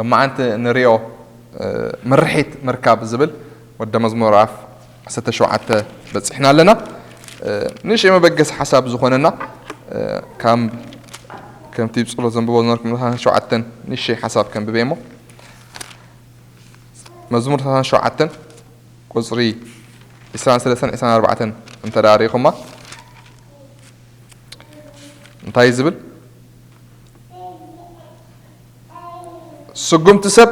ሎማዓንቲ ንሪኦ ምርሒት ምርካብ ዝብል ወደ መዝሙር ኣፍ ዓሰርተ ሸውዓተ በፂሕና ኣለና። ንእሽተይ መበገሲ ሓሳብ ዝኾነና ከም ከምቲ ብፅሎ ዘንብቦ ዝነበርኩም ሸውዓተን ንእሽተይ ሓሳብ ከንብበ እሞ መዝሙር ሸውዓተን ቁፅሪ ዕስራን ሰለስተን ዕስራን ኣርባዕተን እንተ ደኣ ርኢኹማ እንታይ ዝብል ስጉምቲ ሰብ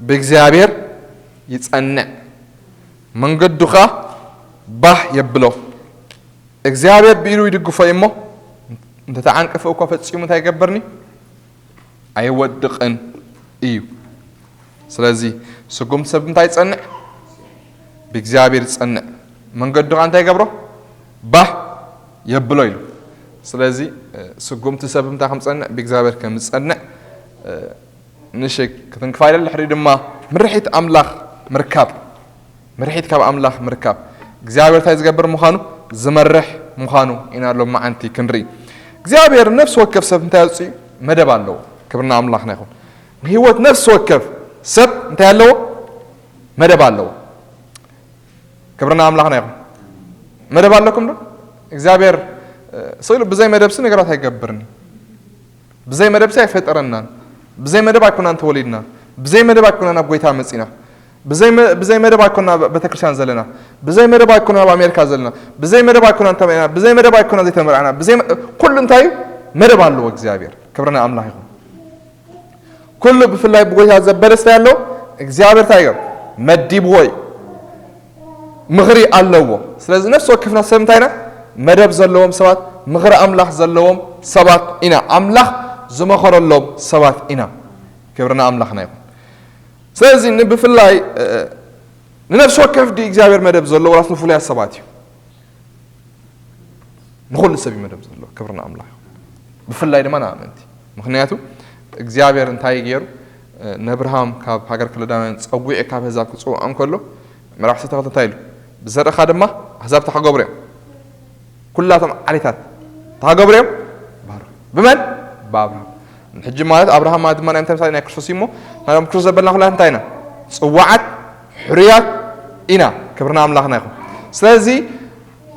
ብእግዚኣብሔር ይጸንዕ፣ መንገዱ ኸኣ ባህ የብሎ። እግዚኣብሔር ብኢዱ ይድግፎ እዩ እሞ፣ እንተተዓንቀፈ እኳ ፈጺሙ እንታይ ይገብርኒ? ኣይወድቕን እዩ። ስለዚ ስጉምቲ ሰብ እንታይ ይጸንዕ? ብእግዚኣብሔር ይጸንዕ። መንገዱ ኸኣ እንታይ ይገብሮ? ባህ የብሎ ኢሉ። ስለዚ ስጉምቲ ሰብ እንታይ ከም ዝጸንዕ ብእግዚኣብሔር ከም ዝጸንዕ ንእሽተይ ክትንክፋ ኢለ ድሕሪኡ ድማ ምርሒት ኣምላኽ ምርካብ ምርሒት ካብ ኣምላኽ ምርካብ እግዚኣብሔር እንታይ ዝገብር ምዃኑ ዝመርሕ ምዃኑ ኢና ሎም መዓንቲ ክንርኢ እግዚኣብሔር ነፍሲ ወከፍ ሰብ እንታይ ኣውፅኡ መደብ ኣለዎ ክብርና ኣምላኽና ይኹን ንህይወት ነፍሲ ወከፍ ሰብ እንታይ ኣለዎ መደብ ኣለዎ ክብርና ኣምላኽና ይኹን መደብ ኣለኩም ዶ እግዚኣብሔር ስኢሉ ብዘይ መደብሲ ነገራት ኣይገብርን ብዘይ መደብሲ ኣይፈጠረናን ብዘይ መደብ ኣይኮናን ተወሊድና ብዘይ መደብ ኣይኮናን ኣብ ጎይታ መፂና ብዘይ መደብ ኣይኮና ቤተክርስትያን ዘለና ብዘይ መደብ ኣይኮና ኣብ ኣሜሪካ ዘለና ብዘይ መደብ ኣይኮና እንተመና ብዘይ መደብ ኣይኮና ዘይተመርዕና ኩሉ እንታይ እዩ መደብ ኣለዎ እግዚኣብሔር ክብርና ኣምላኽ ይኹን ኩሉ ብፍላይ ብጎይታ ዘበለ ስታይ ኣሎ እግዚኣብሔር እንታይ ገር መዲብዎ እዩ ምኽሪ ኣለዎ ስለዚ ነፍሲ ወከፍና ሰብ እንታይ ኢና መደብ ዘለዎም ሰባት ምኽሪ ኣምላኽ ዘለዎም ሰባት ኢና ኣምላኽ ዝመኸረሎም ሰባት ኢና ክብሪ ንኣምላኽና ይኹን ስለዚ ብፍላይ ንነፍሲ ወከፍ ዲ እግዚኣብሔር መደብ ዘለዎ ራስ ንፍሉያት ሰባት እዩ ንኹሉ ሰብ እዩ መደብ ዘለዎ ክብሪ ንኣምላኽ ይኹን ብፍላይ ድማ ንኣመንቲ ምክንያቱ እግዚኣብሔር እንታይ ገይሩ ነብርሃም ካብ ሃገር ከለዳውያን ፀጒዑ ካብ ህዛብ ክፅውዖ እንከሎ ምዕራፍ ሰተኸልተ እንታይ ኢሉ ብዘርእኻ ድማ ኣህዛብ ተኸገብሩ እዮም ኩላቶም ዓሌታት ተኸገብሩ እዮም ባሩ ብመን ብኣብርሃም ሕጂ ማለት ኣብርሃም ማለት ድማ ናይ ምሳሌ ናይ ክርስቶስ እዩ እሞ ናይም ክርስቶስ ዘበልና ኩላት እንታይ ኢና ፅዋዓት ሕሩያት ኢና ክብርና ኣምላኽና ይኹን ስለዚ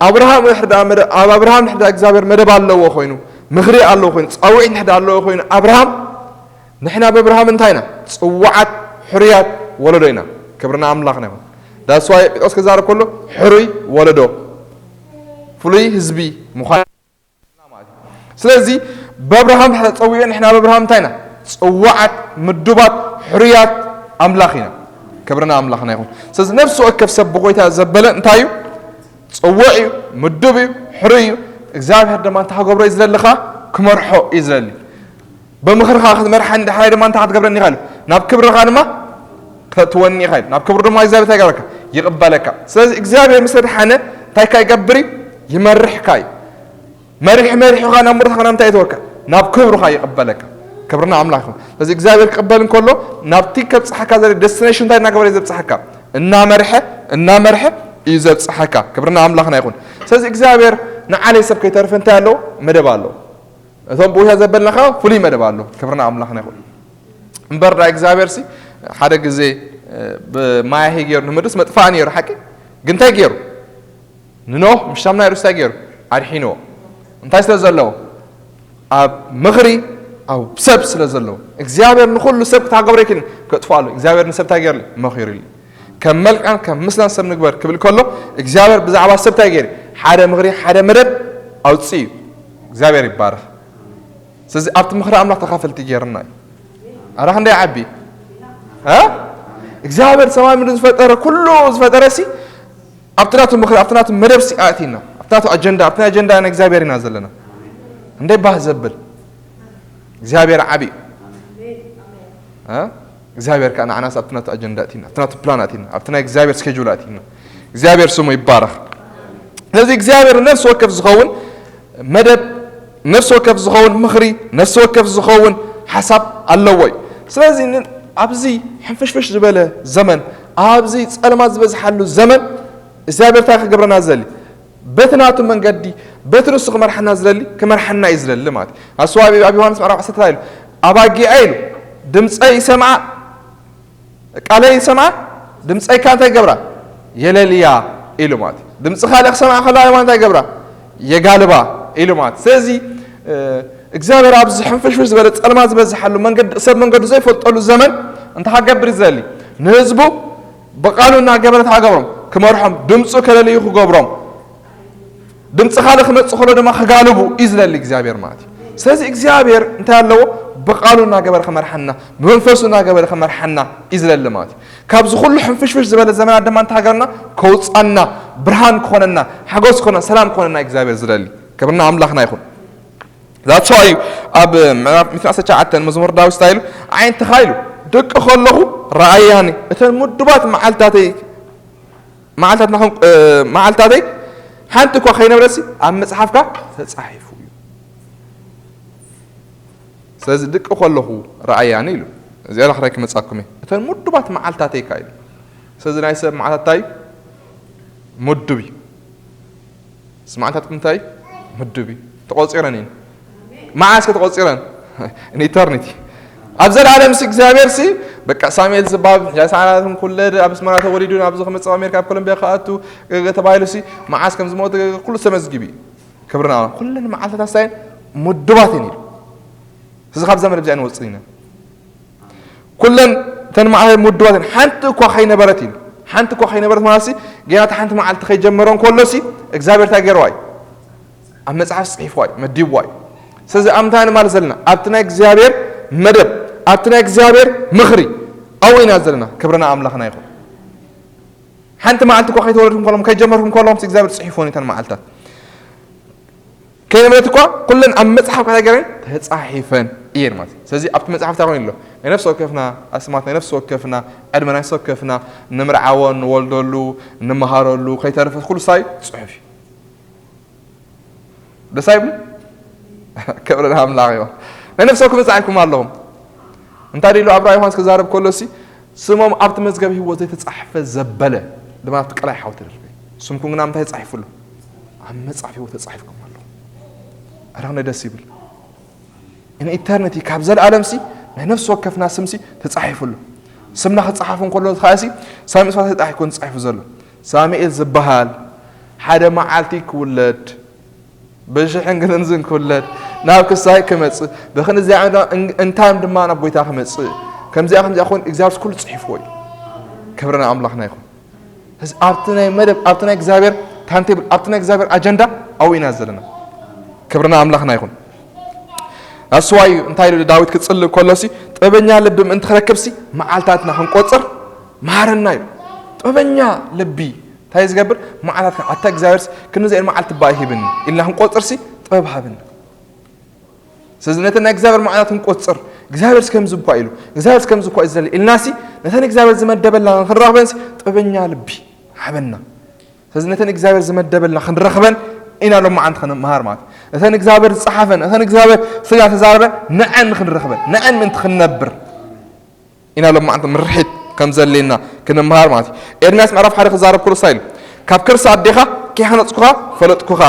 ኣብርሃም ኣብ ኣብርሃም ድሕዳ እግዚኣብሔር መደብ ኣለዎ ኮይኑ ምኽሪ ኣለዎ ኮይኑ ፃውዒት ድሕዳ ኣለዎ ኮይኑ ኣብርሃም ንሕና ብኣብርሃም እንታይ ኢና ፅዋዓት ሕሩያት ወለዶ ኢና ክብርና ኣምላኽና ይኹን ዳስዋይ ጴጥሮስ ክዛረብ ከሎ ሕሩይ ወለዶ ፍሉይ ህዝቢ ምዃን ስለዚ ብኣብርሃም ድሕዳ ፀዊዑ ንሕና ብኣብርሃም እንታይ ኢና ፅዋዓት ምዱባት ሕሩያት ኣምላኽ ኢና ክብርና ኣምላኽና ይኹን ስለዚ ነፍሲ ወከፍ ሰብ ብጎይታ ዘበለ እንታይ እዩ ፅውዕ እዩ ምዱብ እዩ ሕሩይ እዩ እግዚኣብሔር ድማ እንታይ ክገብሮ እዩ ዝደሊ ከዓ ክመርሖ እዩ ዝደሊ ብምኽርኻ ክትመርሓኒ ድሕራይ ድማ እንታይ ክትገብረኒ ይኽእል ናብ ክብርኻ ድማ ክተእትወኒ ይኽእል ናብ ክብሩ ድማ እግዚኣብሔር እንታይ ይገብረካ ይቕበለካ ስለዚ እግዚኣብሔር ምስ ኣድሓነ እንታይ ካ ይገብር እዩ ይመርሕካ እዩ መሪሑ መሪሑኻ ናብ ምርታኻ ናብ እንታይ እተወካ ናብ ክብሩኻ ይቕበለካ ክብርና ኣምላኽ ይኹን ስለዚ እግዚኣብሔር ክቕበል እንከሎ ናብቲ ከብፅሓካ ዘለ ደስቲኔሽን እንታይ እናገበረ እዩ ዘብፅሓካ እናመርሐ እናመርሐ እዩ ዘብፅሓካ ክብርና ኣምላኽና ይኹን ስለዚ እግዚኣብሔር ንዓለይ ሰብ ከይተርፍ እንታይ ኣለዎ መደብ ኣለዎ እቶም ብውያ ዘበልና ከዓ ፍሉይ መደብ ኣሎ ክብርና ኣምላኽና ይኹን እምበር ዳ እግዚኣብሔር ሲ ሓደ ግዜ ብማያሂ ገይሩ ንምድርስ መጥፋእ ነይሩ ሓቂ ግን እንታይ ገይሩ ንኖህ ምሽታም ናይ ሩስታይ ገይሩ ኣድሒንዎ እንታይ ስለ ዘለዎ ኣብ ምኽሪ ኣብ ሰብ ስለ ዘለዎ እግዚኣብሔር ንኩሉ ሰብ ክታገብረ ይክእል ከጥፍኣሉ እግዚኣብሔር ንሰብ እንታይ ገይርሉ መኺሩሉ ከም መልክዓን ከም ምስላን ሰብ ንግበር ክብል ከሎ እግዚኣብሔር ብዛዕባ ሰብ እንታይ ገይሩ ሓደ ምኽሪ ሓደ መደብ ኣውፅእ እዩ እግዚኣብሔር ይባረኽ ስለዚ ኣብቲ ምኽሪ ኣምላኽ ተኻፈልቲ ገይርና እዩ ኣራ ክንደይ ዓቢ እግዚኣብሔር ሰማይ ምድሪ ዝፈጠረ ኩሉ ዝፈጠረ ሲ ኣብቲ ናቱ ምኽሪ ኣብቲ ናቱ መደብ ሲ ኣእቲና ኣብቲ ናቱ ኣጀንዳ ኣብቲ ኣጀንዳ ናይ እግዚኣብሔር ኢና ዘለና እንደ ባህ ዘብል እግዚኣብሔር ዓቢ እግዚኣብሔር ከዓ ንዓናስ ኣብቲ ናቱ ኣጀንዳ ኣእቲና ኣብቲ ናቱ ፕላን ኣእቲና ኣብቲ ናይ እግዚኣብሔር ስኬጁል ኣእቲና እግዚኣብሔር ስሙ ይባረኽ ስለዚ እግዚኣብሔር ነፍሲ ወከፍ ዝኸውን መደብ ነፍሲ ወከፍ ዝኸውን ምኽሪ ነፍሲ ወከፍ ዝኸውን ሓሳብ ኣለዎ እዩ ስለዚ ኣብዚ ሕንፍሽፍሽ ዝበለ ዘመን ኣብዚ ጸልማት ዝበዝሓሉ ዘመን እግዚኣብሔር እንታይ ክገብረና ዝደሊ በቲ ናቱ መንገዲ በቲ ንሱ ክመርሓና ዝደሊ ክመርሓና እዩ ዝደሊ ማለት እዩ ኣስዋቢ ኣብ ዮሃንስ ምዕራፍ ዓሰርተ ኢሉ ኣባጊዐ ኢሉ ድምፀ ይሰምዓ ቃለይ ይሰምዓ፣ ድምፀይ ከዓ እንታይ ይገብራ? የለልያ ኢሉ ማለት እዩ። ድምፂ ካልእ ክሰምዓ ከለዋ ድማ እንታይ ይገብራ? የጋልባ ኢሉ ማለት እዩ። ስለዚ፣ እ፣ እግዚኣብሔር ኣብዚ ሕንፍሽፍሽ ዝበለ ጸልማት ዝበዝሓሉ መንገዲ፣ ሰብ መንገዱ ዘይፈልጠሉ ዘመን እንታይ ክገብር ይዘሊ? ንህዝቡ ብቃሉ እናገበረ እንታይ ክገብሮም? ክመርሖም፣ ድምፁ ከለልዩ ክገብሮም። ድምፂ ካልእ ክመፅእ ከሎ ድማ ክጋልቡ እዩ ዝደሊ እግዚኣብሔር ማለት እዩ። ስለዚ እግዚኣብሔር እንታይ ኣለዎ? ብቃሉ እናገበረ ክመርሓና፣ ብመንፈሱ እናገበረ ክመርሓና እዩ ዝደሊ ማለት እዩ። ካብዚ ኩሉ ሕንፍሽፍሽ ዝበለ ዘመናት ድማ እንታይ ሃገርና ከውፃና፣ ብርሃን ክኾነና፣ ሓጎስ ክኾነና፣ ሰላም ክኾነና እግዚኣብሔር ዝደሊ። ክብርና ኣምላኽና ይኹን። ዛትስ ዋይ እዩ ኣብ ምዕራፍ ሚእትን ዓሰርተ ትሽዓተን መዝሙር ዳዊት እንታይ ኢሉ? ኣዒንትኻ ኢሉ ደቂ ከለኹ ረኣያኒ፣ እተን ምዱባት መዓልታተይ መዓልታት ናኹም፣ እ፣ መዓልታተይ ሓንቲ እኳ ከይነበረሲ ኣብ መጽሓፍካ ተጻሒፉ እዩ። ስለዚ ድቂ ከለኹ ረኣያኒ ኢሉ። እዚኣ ላኽራይ ክመጻኩም እየ። እተን ምዱባት መዓልታተይ እካ ኢሉ። ስለዚ ናይ ሰብ መዓልታት እንታይ እዩ? ምዱብ እዩ። እዚ መዓልታት እንታይ እዩ? ምዱብ እዩ። ተቖጺረን እየን። መዓስ ከ ተቖጺረን? ኢተርኒቲ። ኣብ ዘለኣለም ሲ እግዚኣብሔር ሲ በቃ ሳሙኤል ዝበሃል ሕጂ ሰዓራትን ኩለድ ኣብ ኣስመራ ተወሊዱ ናብዚ ክመጽእ ኣሜሪካ ኣብ ኮሎምቢያ ክኣቱ ገገ ተባሂሉ ሲ መዓስ ከም ዝሞት ገገ ኩሉ ተመዝጊቡ እዩ። ክብርና ኣምላኽ። ኩለን መዓልታት ኣሳየን ምዱባት እየን ኢሉ። እዚ ካብ ዘመድ ብዚኣ ንወጽእ ኢና። ኩለን እተን መዓልታት ምዱባት እየን። ሓንቲ እኳ ከይነበረት ኢሉ። ሓንቲ እኳ ከይነበረት ማለት ሲ ጌና እታ ሓንቲ መዓልቲ ከይጀመረ እንከሎ ሲ እግዚኣብሔር እንታይ ገይርዋ እዩ? ኣብ መጽሓፍ ጽሒፍዋ እዩ፣ መዲብዋ እዩ። ስለዚ ኣብ ምንታይ ንማል ዘለና? ኣብቲ ናይ እግዚኣብሔር መደብ፣ ኣብቲ ናይ እግዚኣብሔር ምኽሪ ኣብኡ ኢና ዘለና። ክብርና ኣምላኽና ይኹን። ሓንቲ መዓልቲ እኳ ከይተወለድኩም ከለኹም፣ ከይጀመርኩም ከለኹም እግዚኣብሔር ጽሒፍወን እዩ እተን መዓልታት። ከይነበረት እኳ ኩለን ኣብ መጽሓፍ ከታ ገረን ተጻሒፈን እየን ማለት እዩ። ስለዚ ኣብቲ መጽሓፍ እንታይ ኮይኑ ኣሎ? ናይ ነፍሲ ወከፍና ኣስማት፣ ናይ ነፍሲ ወከፍና ዕድመ፣ ናይ ነፍሲ ወከፍና ንምርዓዎ፣ ንወልደሉ፣ ንምሃረሉ፣ ከይተረፈ ኩሉ ሳይ ጽሑፍ እዩ። ደስ ኣይብሉ? ክብሪ ንኣምላኽ ይኹን። ናይ ነፍሲ ወከፍ ጻሒፍኩም ኣለኹም። እንታይ ኢሉ ኣብራ ዮሃንስ ክዛረብ ከሎ ሲ፣ ስሞም ኣብቲ መዝገብ ህይወት ዘይተጻሕፈ ዘበለ ድማ ኣብቲ ቀላይ ሓው ተደርበ። ስምኩም ግና ምንታይ ተጻሒፉ ኣሎ? ኣብ መጽሓፍ ህይወት ተጻሒፍኩም ኣለኹም። ኣረ ክንደይ ደስ ይብል። In eternity፣ ካብ ዘለኣለም ሲ ናይ ነፍሲ ወከፍና ስም ሲ ተጻሒፉ ኣሎ። ስምና ክጸሓፍ እንከሎ ከዓ ሲ ሳሙኤል ስፋት ተጻሒፉ ዘሎ። ሳሙኤል ዝበሃል ሓደ መዓልቲ ክውለድ፣ ብሽሕን ግንዝን ክውለድ፣ ናብ ክሳይ ክመጽእ፣ ብኽንዚኣ እንታን ድማ ናብ ጎይታ ክመጽእ፣ ከምዚኣ ከምዚኣ ክኸውን እግዚኣብሔር ኩሉ ጽሒፍዎ እዩ። ክብሪ ንኣምላኽና ይኹን። እዚ ኣብቲ ናይ መደብ፣ ኣብቲ ናይ እግዚኣብሔር ታንቴብል፣ ኣብቲ ናይ እግዚኣብሔር ኣጀንዳ ኣብኡ ኢና ዘለና። ክብሪ ንኣምላኽና ይኹን። ኣስዋይ እንታይ ኢሉ ዳዊት ክጽልእ ከሎ ሲ፣ ጥበበኛ ልቢ ምእንቲ ክረክብ ሲ መዓልታትና ክንቆጽር መሃረና ኢሉ። ጥበበኛ ልቢ እንታይ ዝገብር? መዓልታት ኣታ እግዚኣብሔር ሲ ክንዘኤን መዓልቲ ባይ ሂብኒ ኢልና ክንቆጽር ሲ ጥበብ ሃብኒ። ስለዚ ነተን ናይ እግዚኣብሔር መዓልታት ክንቆጽር፣ እግዚኣብሔር ሲ ከምዚ እኳ ኢሉ፣ እግዚኣብሔር ሲ ከምዚ እኳ እዩ ዝደሊ ኢልና ሲ ነተን እግዚኣብሔር ዝመደበልና ክንረኽበን ሲ ጥበበኛ ልቢ ሃበና። ስለዚ ነተን እግዚኣብሔር ዝመደበልና ክንረኽበን ኢና ሎማዓንቲ ክንመሃር ማለት እዩ። እተን እግዚኣብሔር ዝጸሓፈን፣ እተን እግዚኣብሔር ስጋ ተዛረበ ንዐን ክንረኽበን፣ ንዐን ምእንቲ ክንነብር ኢና ሎማዓንቲ ምርሒት ከም ዘድልየና ክንመሃር ማለት እዩ። ኤርምያስ ምዕራፍ ሓደ ክዛረብ ከሎ እንታይ ኢሉ? ካብ ከርሲ ኣዴኻ ከይሃነጽኩኻ ፈለጥኩኻ፣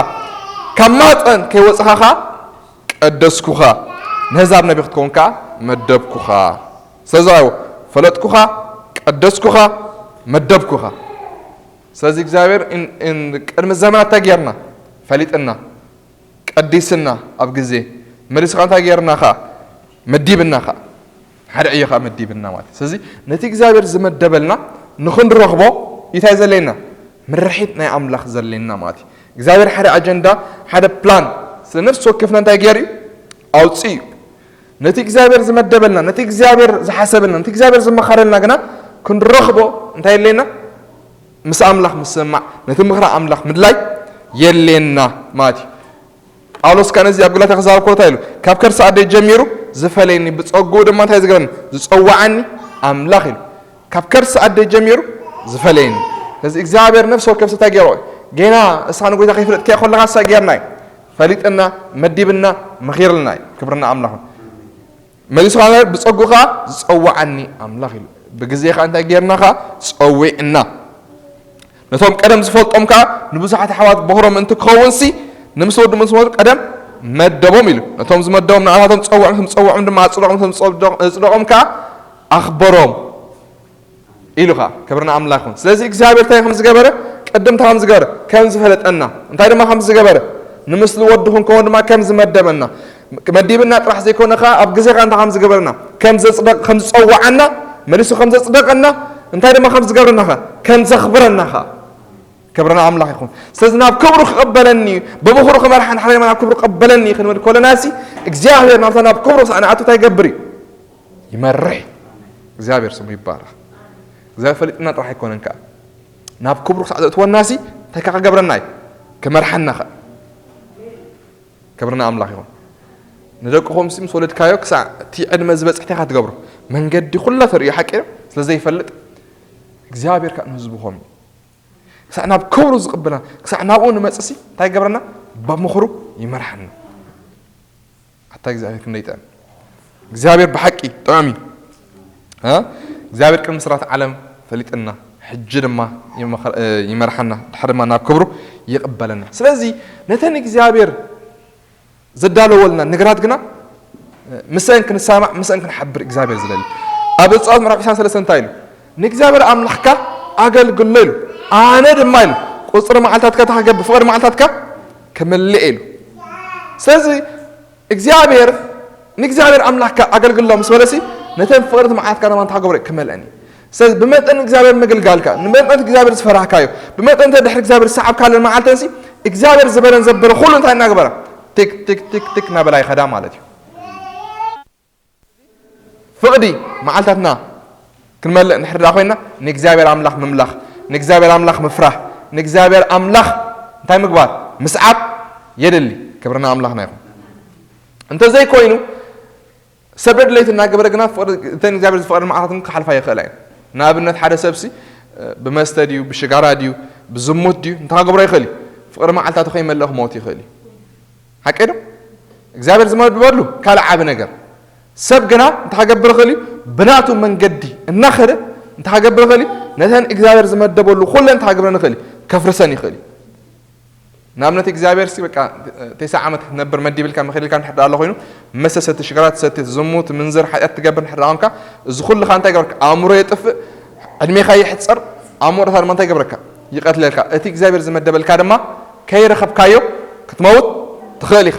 ካብ ማህጸን ከይወጻኻ ኸኣ ቀደስኩኻ፣ ንህዛብ ነቢ ክትከውን ከኣ መደብኩኻ። ስለዚ ኣይዎ፣ ፈለጥኩኻ፣ ቀደስኩኻ፣ መደብኩኻ። ስለዚ እግዚኣብሔር እን-፣ እን-፣ ቅድሚ ዘመናት እንታይ ጌርና? ፈሊጥና፣ ቀዲስና ኣብ ግዜ። መሊሱ ኸኣ እንታይ ጌርና ኸኣ? መዲብና ኸኣ። ሓደ ዕዮ ኸኣ መዲብና ማለት እዩ። ስለዚ ነቲ እግዚኣብሔር ዝመደበልና ንኽንረኽቦ እንታይ ዘድልየና? ምርሒት ናይ ኣምላኽ ዘድልየና ማለት እዩ። እግዚኣብሔር ሓደ ኣጀንዳ፣ ሓደ ፕላን ስለ ነፍሲ ወከፍና እንታይ ገይሩ እዩ? ኣውፅኡ እዩ። ነቲ እግዚኣብሔር ዝመደበልና፣ ነቲ እግዚኣብሔር ዝሓሰበልና፣ ነቲ እግዚኣብሔር ዝመኸረልና ግና ክንረኽቦ እንታይ የድልየና? ምስ ኣምላኽ ምስማዕ፣ ነቲ ምኽሪ ኣምላኽ ምድላይ የድልየና ማለት እዩ። ጳውሎስ ከኣ ነዚ ኣብ ገላትያ ክዛረብ ከሎ እንታይ ኢሉ? ካብ ከርሲ ኣደይ ጀሚሩ ዝፈለየኒ፣ ብጸግኡ ድማ እንታይ ዝገበረኒ? ዝጸውዓኒ ኣምላኽ ኢሉ። ካብ ከርሲ ኣደይ ጀሚሩ ዝፈለየኒ። ስለዚ እግዚኣብሔር ነፍሲ ወከፍ ሰብ እንታይ ገይርዎ? ጌና ንስኻ ንጎይታ ከይፈለጥካዮ ከለኻ ንሳ ጌርና እዩ። ፈሊጥና፣ መዲብና፣ መኺርልና እዩ። ክብሪ ንኣምላኽ። መሊሱ ከኣ ብጸግኡ ከኣ ዝጸውዓኒ ኣምላኽ ኢሉ። ብግዜ ከኣ እንታይ ጌርና ከኣ? ጸዊዕና። ነቶም ቀደም ዝፈልጦም ከኣ ንብዙሓት ኣሕዋት ቦኽሮም እንትክኸውንሲ፣ ንምስ ወዱ ምስ ወዱ ቀደም መደቦም ኢሉ። ነቶም ዝመደቦም ንኣታቶም ጸውዖም፣ ነቶም ዝጸውዖም ድማ ኣጽደቖም፣ ነቶም ዝጸውዶ-፣ ዝጸደቖም ከኣ ኣኽበሮም። ኢሉኻ። ክብርና ኣምላኽ ይኹን። ስለዚ እግዚኣብሔር እንታይ ከም ዝገበረ፣ ቅድምታ ከም ዝገበረ፣ ከም ዝፈለጠና፣ እንታይ ድማ ከም ዝገበረ፣ ንምስሊ ወዱ ክንከውን ድማ ከም ዝመደበና፣ መዲብና ጥራሕ ዘይኮነ ኸዓ ኣብ ግዜኻ እንታይ ከም ዝገበረና፣ ከም ዘጽደቕ ከም ዝጸዋዓና፣ መሊሱ ከም ዘጽደቐና፣ እንታይ ድማ ከም ዝገብረና ኸዓ፣ ከም ዘኽብረና ኸዓ። ክብርና ኣምላኽ ይኹን። ስለዚ ናብ ክብሩ ክቐበለኒ፣ ብብኽሩ ክመርሓን ሓረማ ናብ ክብሩ ቀበለኒ ክንብል ከለና ሲ እግዚኣብሔር ናብታ ናብ ክብሩ ክሳዕ ንኣቱ እንታይ ይገብር እዩ? ይመርሕ። እግዚኣብሔር ስሙ ይባረኽ። እግዚኣብሔር ፈሊጥና ጥራሕ ኣይኮነን ከኣ ናብ ክብሩ ክሳዕ ዘእትወና ሲ እንታይ ከኣ ክገብረና እዩ? ክመርሓና ከኣ። ክብርና ኣምላኽ ይኹን። ንደቅኹም ሲ ምስ ወለድካዮ ክሳዕ እቲ ዕድመ ዝበጽሕ እንታይ ኢኻ ትገብሮ? መንገዲ ኩላ ተርእዮ ሓቂ እዩ። ስለ ዘይፈልጥ እግዚኣብሔር ከኣ ንህዝቡ ኸም ክሳዕ ናብ ክብሩ ዝቕበልና ክሳዕ ናብኡ ንመጽእ ሲ እንታይ ይገብረና? ብምኽሩ ይመርሓና። ኣታ እግዚኣብሔር ክንደይ ጥዕም። እግዚኣብሔር ብሓቂ ጥዑም እዩ። እ? እግዚኣብሔር ቅድሚ ምስራት ዓለም ፈሊጥና፣ ሕጂ ድማ ይመኸ-፣ እ፣ ይመርሓና፣ ድሕሪ ድማ ናብ ክብሩ ይቕበለና። ስለዚ ነተን እግዚኣብሔር ዘዳለወልና ነገራት ግና ምስአን ክንሰማማዕ ምስአን ክንሓብር እግዚኣብሔር ዝደሊ። ኣብ ዘጸኣት ምዕራፍ ዕስራን ሰለስተን እንታይ ኢሉ? ንእግዚኣብሔር ኣምላኽካ ኣገልግሎ ኢሉ፣ ኣነ ድማ ኢሉ ቁጽሪ መዓልታትካ እንታይ ክገብር፣ ፍቕሪ መዓልታትካ ክምልእ ኢሉ። ስለዚ እግዚኣብሔር ንእግዚኣብሔር ኣምላኽካ ኣገልግሎ ምስ በለሲ ነተን ፍቕርቲ መዓልትካ ድማ እንታይ ክገብሮ እዩ? ክመልአን እዩ። ስለዚ ብመጠን እግዚኣብሔር ምግልጋልካ፣ ብመጠን እግዚኣብሔር ዝፈራህካዮ፣ ብመጠን እንተ ድሕሪ እግዚኣብሔር ዝሰዓብካለን መዓልተንሲ እግዚኣብሔር ዝበለን ዘበለ ኩሉ እንታይ እናግበራ ትክ ትክ ትክ ትክ እናበላ ይኸዳ ማለት እዩ። ፍቕዲ መዓልታትና ክንመልእ እንድሕር ደኣ ኮይና ንእግዚኣብሔር ኣምላኽ ምምላኽ፣ ንእግዚኣብሔር ኣምላኽ ምፍራህ፣ ንእግዚኣብሔር ኣምላኽ እንታይ ምግባር? ምስዓብ የድሊ። ክብርና ኣምላኽና ይኹን። እንተዘይኮይኑ ሰብ ድሌት እናገበረ ግና ፍቕሪ፣ እተን እግዚኣብሔር ዝፈቐደ መዓልታት ክሓልፋ ይኽእላ እየን። ንኣብነት ሓደ ሰብሲ ብመስተ ድዩ፣ ብሽጋራ ድዩ፣ ብዝሙት ድዩ እንታይ ክገብሮ ይኽእል እዩ? ፍቕሪ መዓልታቱ ከይመልእ ክመውት ይኽእል እዩ። ሓቂ ዶ? እግዚኣብሔር ዝመድበሉ ካልእ ዓቢ ነገር። ሰብ ግና እንታይ ክገብር ይኽእል እዩ? ብናቱ መንገዲ እናኸደ እንታይ ክገብር ይኽእል እዩ? ነተን እግዚኣብሔር ዝመደበሉ ኩለን እንታይ ክገብረን ይኽእል እዩ? ከፍርሰን ይኽእል እዩ። ንኣብነት እግዚኣብሔር ሲ በቃ ተስዓ ዓመት ክትነብር መዲብልካ መኺርልካ እንድሕር ደኣ ኣሎ ኮይኑ፣ መስተ ሰቲ፣ ሽግራት ሰቲ፣ ዝሙት፣ ምንዝር፣ ሓጢኣት ትገብር እንድሕር ደኣ ኮንካ፣ እዚ ኩልኻ እንታይ ይገብረካ? ኣእምሮ የጥፍእ፣ ዕድሜኻ ይሕጸር፣ ኣእምሮኻ ድማ እንታይ ይገብረካ? ይቐትለልካ። እቲ እግዚኣብሔር ዝመደበልካ ድማ ከይረኸብካዮ ክትመውት ትኽእል ኢኻ።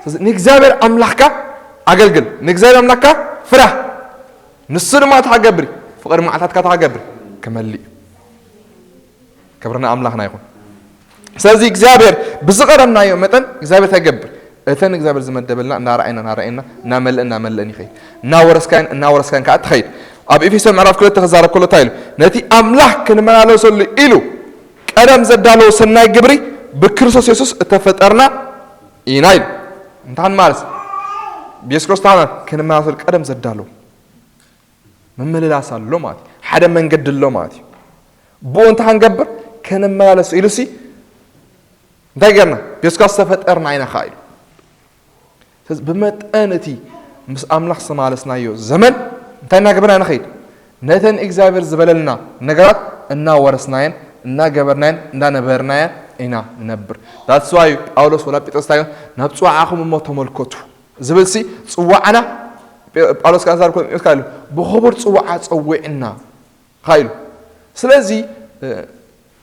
ስለዚ ንእግዚኣብሔር ኣምላኽካ ኣገልግል፣ ንእግዚኣብሔር ኣምላኽካ ፍራህ። ንሱ ድማ እንታይ ክገብር እዩ? ፍቕሪ መዓልታትካ እንታይ ክገብር? ክመልእ እዩ። ክብርና ኣምላኽና ይኹን። ስለዚ እግዚኣብሔር ብዝቐረብናዮ መጠን እግዚኣብሔር እንታይ ይገብር? እተን እግዚኣብሔር ዝመደበልና እናረኣየና፣ እናረኣየና፣ እናመልእን፣ እናመልእን ይኸይድ። እናወረስካዮን፣ እናወረስካዮን ከዓ ትኸይድ። ኣብ ኤፌሶ ምዕራፍ ክልተ ክዛረብ ከሎ እንታይ ኢሉ? ነቲ ኣምላኽ ክንመላለሰሉ ኢሉ ቀደም ዘዳለዎ ሰናይ ግብሪ ብክርስቶስ የሱስ እተፈጠርና ኢና ኢሉ። እንታይ ማለት? ብየሱስ ክርስቶስ ክንመላለሰሉ ቀደም ዘዳለዎ ምምልላስ ኣሎ ማለት እዩ። ሓደ መንገዲ ኣሎ ማለት እዩ። ብኡ እንታይ ክንገብር? ክንመላለስ ኢሉ ሲ እንታይ ገርና? ቤስኳ ዝተፈጠርና ኢና ኸዓ ኢሉ። ስለዚ ብመጠን እቲ ምስ ኣምላኽ ዝተማለስናዮ ዘመን እንታይ እናገበርና ንኸይድ? ነተን እግዚኣብሔር ዝበለልና ነገራት እናወረስናየን እናገበርናየን እንዳነበርናየን ኢና ንነብር። That's why ጳውሎስ ወላ ጴጥሮስ እንታይ ኢሎም? ናብ ጽዋዓኹም እሞ ተመልከቱ ዝብል ሲ ጽዋዕና ጳውሎስ ከኣ ዛር ኮሎስ ኢሉ ብኽቡር ጽዋዓ ጸዊዕና ኸዓ ኢሉ። ስለዚ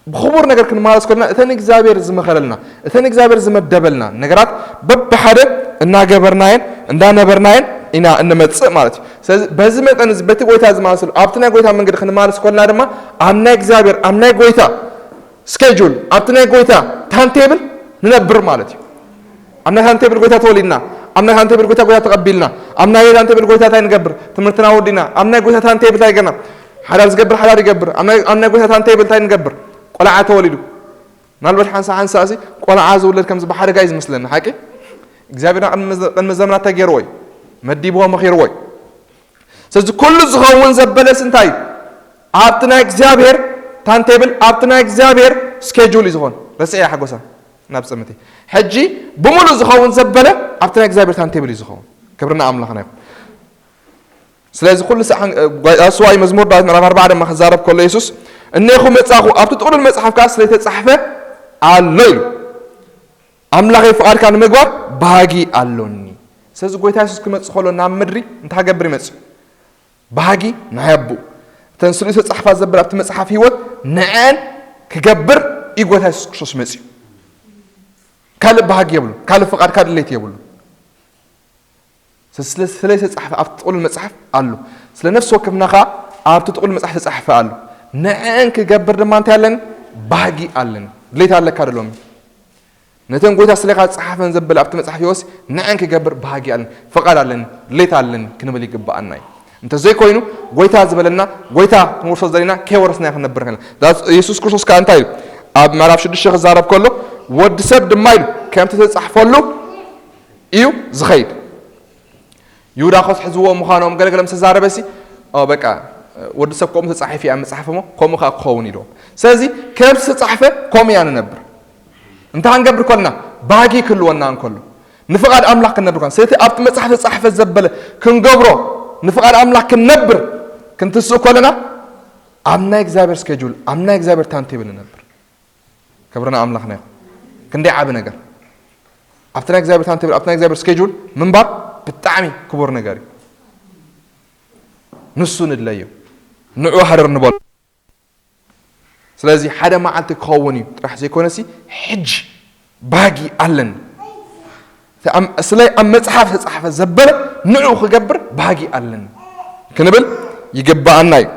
ብኽቡር ነገር ክንመላለስ ከለና እተን እግዚኣብሔር ዝመኸረልና እተን እግዚኣብሔር ዝመደበልና ነገራት በብሓደ እናገበርናየን እንዳነበርናየን ኢና እንመጽእ ማለት እዩ። ስለዚ በዚ መጠን እዚ በቲ ጎይታ ዝመላለሰሉ ኣብቲ ናይ ጎይታ መንገዲ ክንመላለስ ከለና ድማ ኣብ ናይ እግዚኣብሔር ኣብ ናይ ጎይታ ስኬጁል ኣብቲ ናይ ጎይታ ታንቴብል ንነብር ማለት እዩ። ኣብ ናይ ታንቴብል ጎይታ ተወሊድና፣ ኣብ ናይ ታንቴብል ጎይታ ጎይታ ተቐቢልና፣ ኣብ ናይ ታንቴብል ጎይታ እንታይ ንገብር? ትምህርትና ወዲና፣ ኣብ ናይ ጎይታ ታንቴብል እንታይ ገና? ሓዳር ዝገብር ሓዳር ይገብር። ኣብ ናይ ኣብ ናይ ጎይታ ታንቴብል እንታይ ንገብር? ቆልዓ ተወሊዱ። ምናልባት ሓንሳ ሓንሳ እዚ ቆልዓ ዝውለድ ከምዚ ብሓደጋ እዩ ዝመስለና ሓቂ እግዚኣብሔርና ቅድሚ ዘ- ቅድሚ ዘመናት እንታይ ገይርዎ እዩ? መዲብዎ መኺርዎ እዩ። ስለዚ ኩሉ ዝኸውን ዘበለስ እንታይ እዩ? ኣብቲ ናይ እግዚኣብሔር ታንቴብል ኣብቲ ናይ እግዚኣብሔር ስኬጁል እዩ ዝኾን። ረስዐ ሓጎሳ ናብ ጸምቲ ሕጂ ብምሉእ ዝኸውን ዘበለ ኣብቲ ናይ እግዚኣብሔር ታንቴብል እዩ ዝኸውን። ክብርና ኣምላኽና ይኹን። ስለዚ ኩሉ ሰዓን ስዋይ መዝሙር ዳዊት ምዕራፍ ኣርባዓ ድማ ክዛረብ ከሎ የሱስ እኔኹ መጻኹ ኣብቲ ጥቕሉል መጽሓፍ ከዓ ስለተጻሕፈ ኣሎ ኢሉ። ኣምላኸይ ፍቓድካ ንምግባር ባህጊ ኣሎኒ። ስለዚ ጎይታ የሱስ ክመጽእ ከሎ ናብ ምድሪ እንታይ ክገብር ይመጽእ? ባህጊ ናይ ኣቦኡ። እተን ስለ ዝተጻሕፋ ዘበለ ኣብቲ መጽሓፍ ህይወት ንዐን ክገብር እዩ ጎይታ የሱስ ክርስቶስ መጺኡ። ካልእ ባህጊ የብሉ፣ ካልእ ፍቓድ፣ ካልእ ድሌት የብሉ። ስለ ስለ ዝተጻሕፈ ኣብቲ ጥቕሉል መጽሓፍ ኣሎ። ስለ ነፍሲ ወከፍና ኸኣ ኣብቲ ጥቕሉል መጽሓፍ ተጻሕፈ ኣሎ። ንዐን ክገብር ድማ እንታይ ኣለኒ? ባህጊ ኣለኒ። ድሌት ኣለካ ዶ ሎሚ? ነተን ጎይታ ስሌኻ ዝጸሓፈን ዘበለ ኣብቲ መጽሓፍ ይወስ ንዐን ክገብር ባህጊ ኣለኒ፣ ፍቓድ ኣለኒ፣ ድሌት ኣለኒ ክንብል ይግብኣና እዩ። እንተዘይኮይኑ ጎይታ ዝበለና፣ ጎይታ ክንወርሶ ዘለና ከይወረስና ክንነብር ከለና። ዳስ የሱስ ክርስቶስ ከኣ እንታይ ኢሉ? ኣብ ምዕራፍ ሽዱሽተ ክዛረብ ከሎ፣ ወዲ ሰብ ድማ ኢሉ ከምቲ ተጻሕፈሉ እዩ ዝኸይድ። ይሁዳ ኮስ ሕዝዎ ምዃኖም ገለገለ ምስ ተዛረበሲ፣ ኦ በቃ ወዲ ሰብ ከምኡ ተጻሒፉ እዩ ኣብ መጽሓፍ እሞ ከምኡ ከኣ ክኸውን ኢልዎም። ስለዚ ከም ዝተጻሕፈ ከምኡ ኢና ንነብር። እንታይ ክንገብር ከለና ባህጊ ክህልወና እንከሎ፣ ንፍቓድ ኣምላኽ ክንነብር ከለና፣ ስለቲ ኣብቲ መጽሓፍ ዝተጻሕፈ ዘበለ ክንገብሮ፣ ንፍቓድ ኣምላኽ ክንነብር ክንትስእ ከለና፣ ኣብ ናይ እግዚኣብሔር ስኬጁል፣ ኣብ ናይ እግዚኣብሔር ታንቴብል ንነብር። ክብርና ኣምላኽና ይኹን። ክንደይ ዓቢ ነገር። ኣብቲ ናይ እግዚኣብሔር ታንቴብል፣ ኣብቲ ናይ እግዚኣብሔር ስኬጁል ምንባር ብጣዕሚ ክቡር ነገር እዩ። ንሱ ንድለዮ። ንዑ ሃረር ንበሎ። ስለዚ ሓደ መዓልቲ ክኸውን እዩ ጥራሕ ዘይኮነሲ፣ ሕጂ ባህጊ ኣለኒ። እቲ ኣብ፣ ስለ ኣብ መጽሓፍ ዝተጻሕፈ ዘበለ ንዑ ክገብር ባህጊ ኣለኒ ክንብል ይግብኣና እዩ።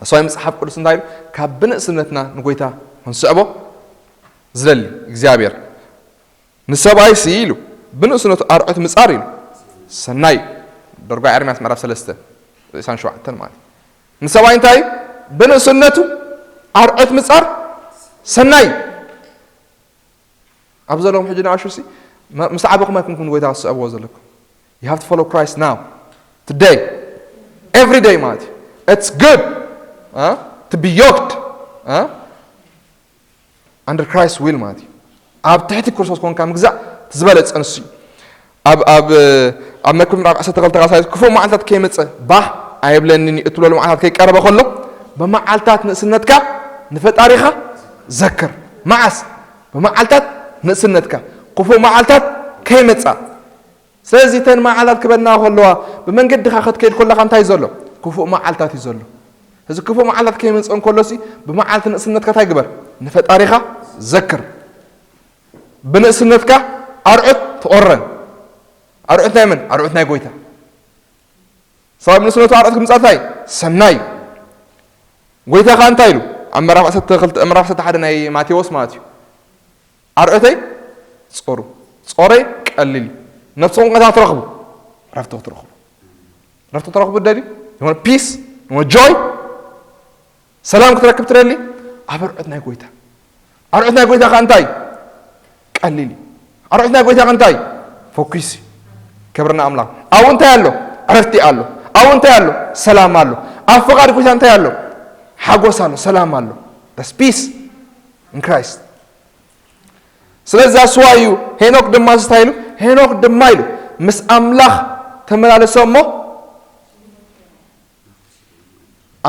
እሱ መጽሓፍ ቅዱስ እንታይ ኢሉ? ካብ ብንእስነትና ንጎይታ ክንስዕቦ ዝደሊ እግዚኣብሔር ንሰብኣይሲ ኢሉ ብንእስነቱ ኣርዑት ምጻር ኢሉ ሰናይ እዩ። ደርጓ ኤርምያስ ምዕራፍ ሰለስተ ርእሳን ሸውዓተን ማለት እዩ። ንሰብኣይ እንታይ እዩ? ብንእስነቱ ኣርዑት ምጻር ሰናይ እዩ። ኣብ ዘለኹም ሕጂ ንኣሹ ሲ፣ መ-፣ ምስ ዓበኹም ኣይኮንኩም ንጎይታ ክትስዕብዎ ዘለኩም። You have to follow Christ now, today, every day ማለት እዩ። It's good, uh, to be yoked, uh, under Christ will ማለት እዩ። ኣብ ትሕቲ ክርስቶስ ኮንካ ምግዛእ እቲ ዝበለጸ ንሱ እዩ። ኣብ፣ ኣብ፣ ኣብ መክብብ ምዕራፍ ዓሰርተ ክልተ ቃል ክፉእ መዓልታት ከይመጸ ባህ ኣይብለንን እዩ እትብለሉ መዓልታት ከይቀረበ ከሎ፣ ብመዓልታት ንእስነትካ ንፈጣሪኻ ዘክር። መዓስ? ብመዓልታት ንእስነትካ ክፉእ መዓልታት ከይመጻ። ስለዚ እተን መዓልታት ክበና ከለዋ፣ ብመንገድኻ ክትከይድ ከለኻ እንታይ እዩ ዘሎ? ክፉእ መዓልታት እዩ ዘሎ። እዚ ክፉእ መዓልታት ከይመጽእ እንከሎሲ፣ ብመዓልቲ ንእስነትካ እንታይ ግበር? ንፈጣሪኻ ዘክር። ብንእስነትካ ኣርዑት ትቆረን። ኣርዑት ናይ መን? ኣርዑት ናይ ጎይታ። ሰብኣይ ንስነቱ ኣርዑት ክምጻእ እንታይ? ሰናይ። ጎይታ ኸኣ እንታይ ኢሉ? ኣብ ምዕራፍ ዓሰርተ ክልተ፣ ምዕራፍ ዓሰርተ ሓደ ናይ ማቴዎስ ማለት እዩ። ኣርዑተይ ጾሩ፣ ጾረይ ቀሊል እዩ። ነፍስኹም ከታ ትረኽቡ፣ ረፍቲ ክትረኽቡ። ረፍቲ ክትረኽቡ ትደልዩ? You want peace? You want joy? ሰላም ክትረክብ ትደሊ? ኣብ ኣርዑት ናይ ጎይታ። ኣርዑት ናይ ጎይታ ኸኣ እንታይ? ቀሊል እዩ። ኣርዑት ናይ ጎይታ ኸኣ እንታይ? ፈኲስ እዩ። ክብሪ ንኣምላኽ። ኣብኡ እንታይ ኣሎ? ዕረፍቲ ኣሎ። ኣብኡ እንታይ ኣሎ? ሰላም ኣሎ። ኣብ ፍቓድ ጎይታ እንታይ ኣሎ? ሓጎስ ኣሎ፣ ሰላም ኣሎ። That's peace in Christ። ስለዚ that's why እዩ ሄኖክ ድማ እንታይ ኢሉ? ሄኖክ ድማ ኢሉ ምስ ኣምላኽ ተመላለሰ እሞ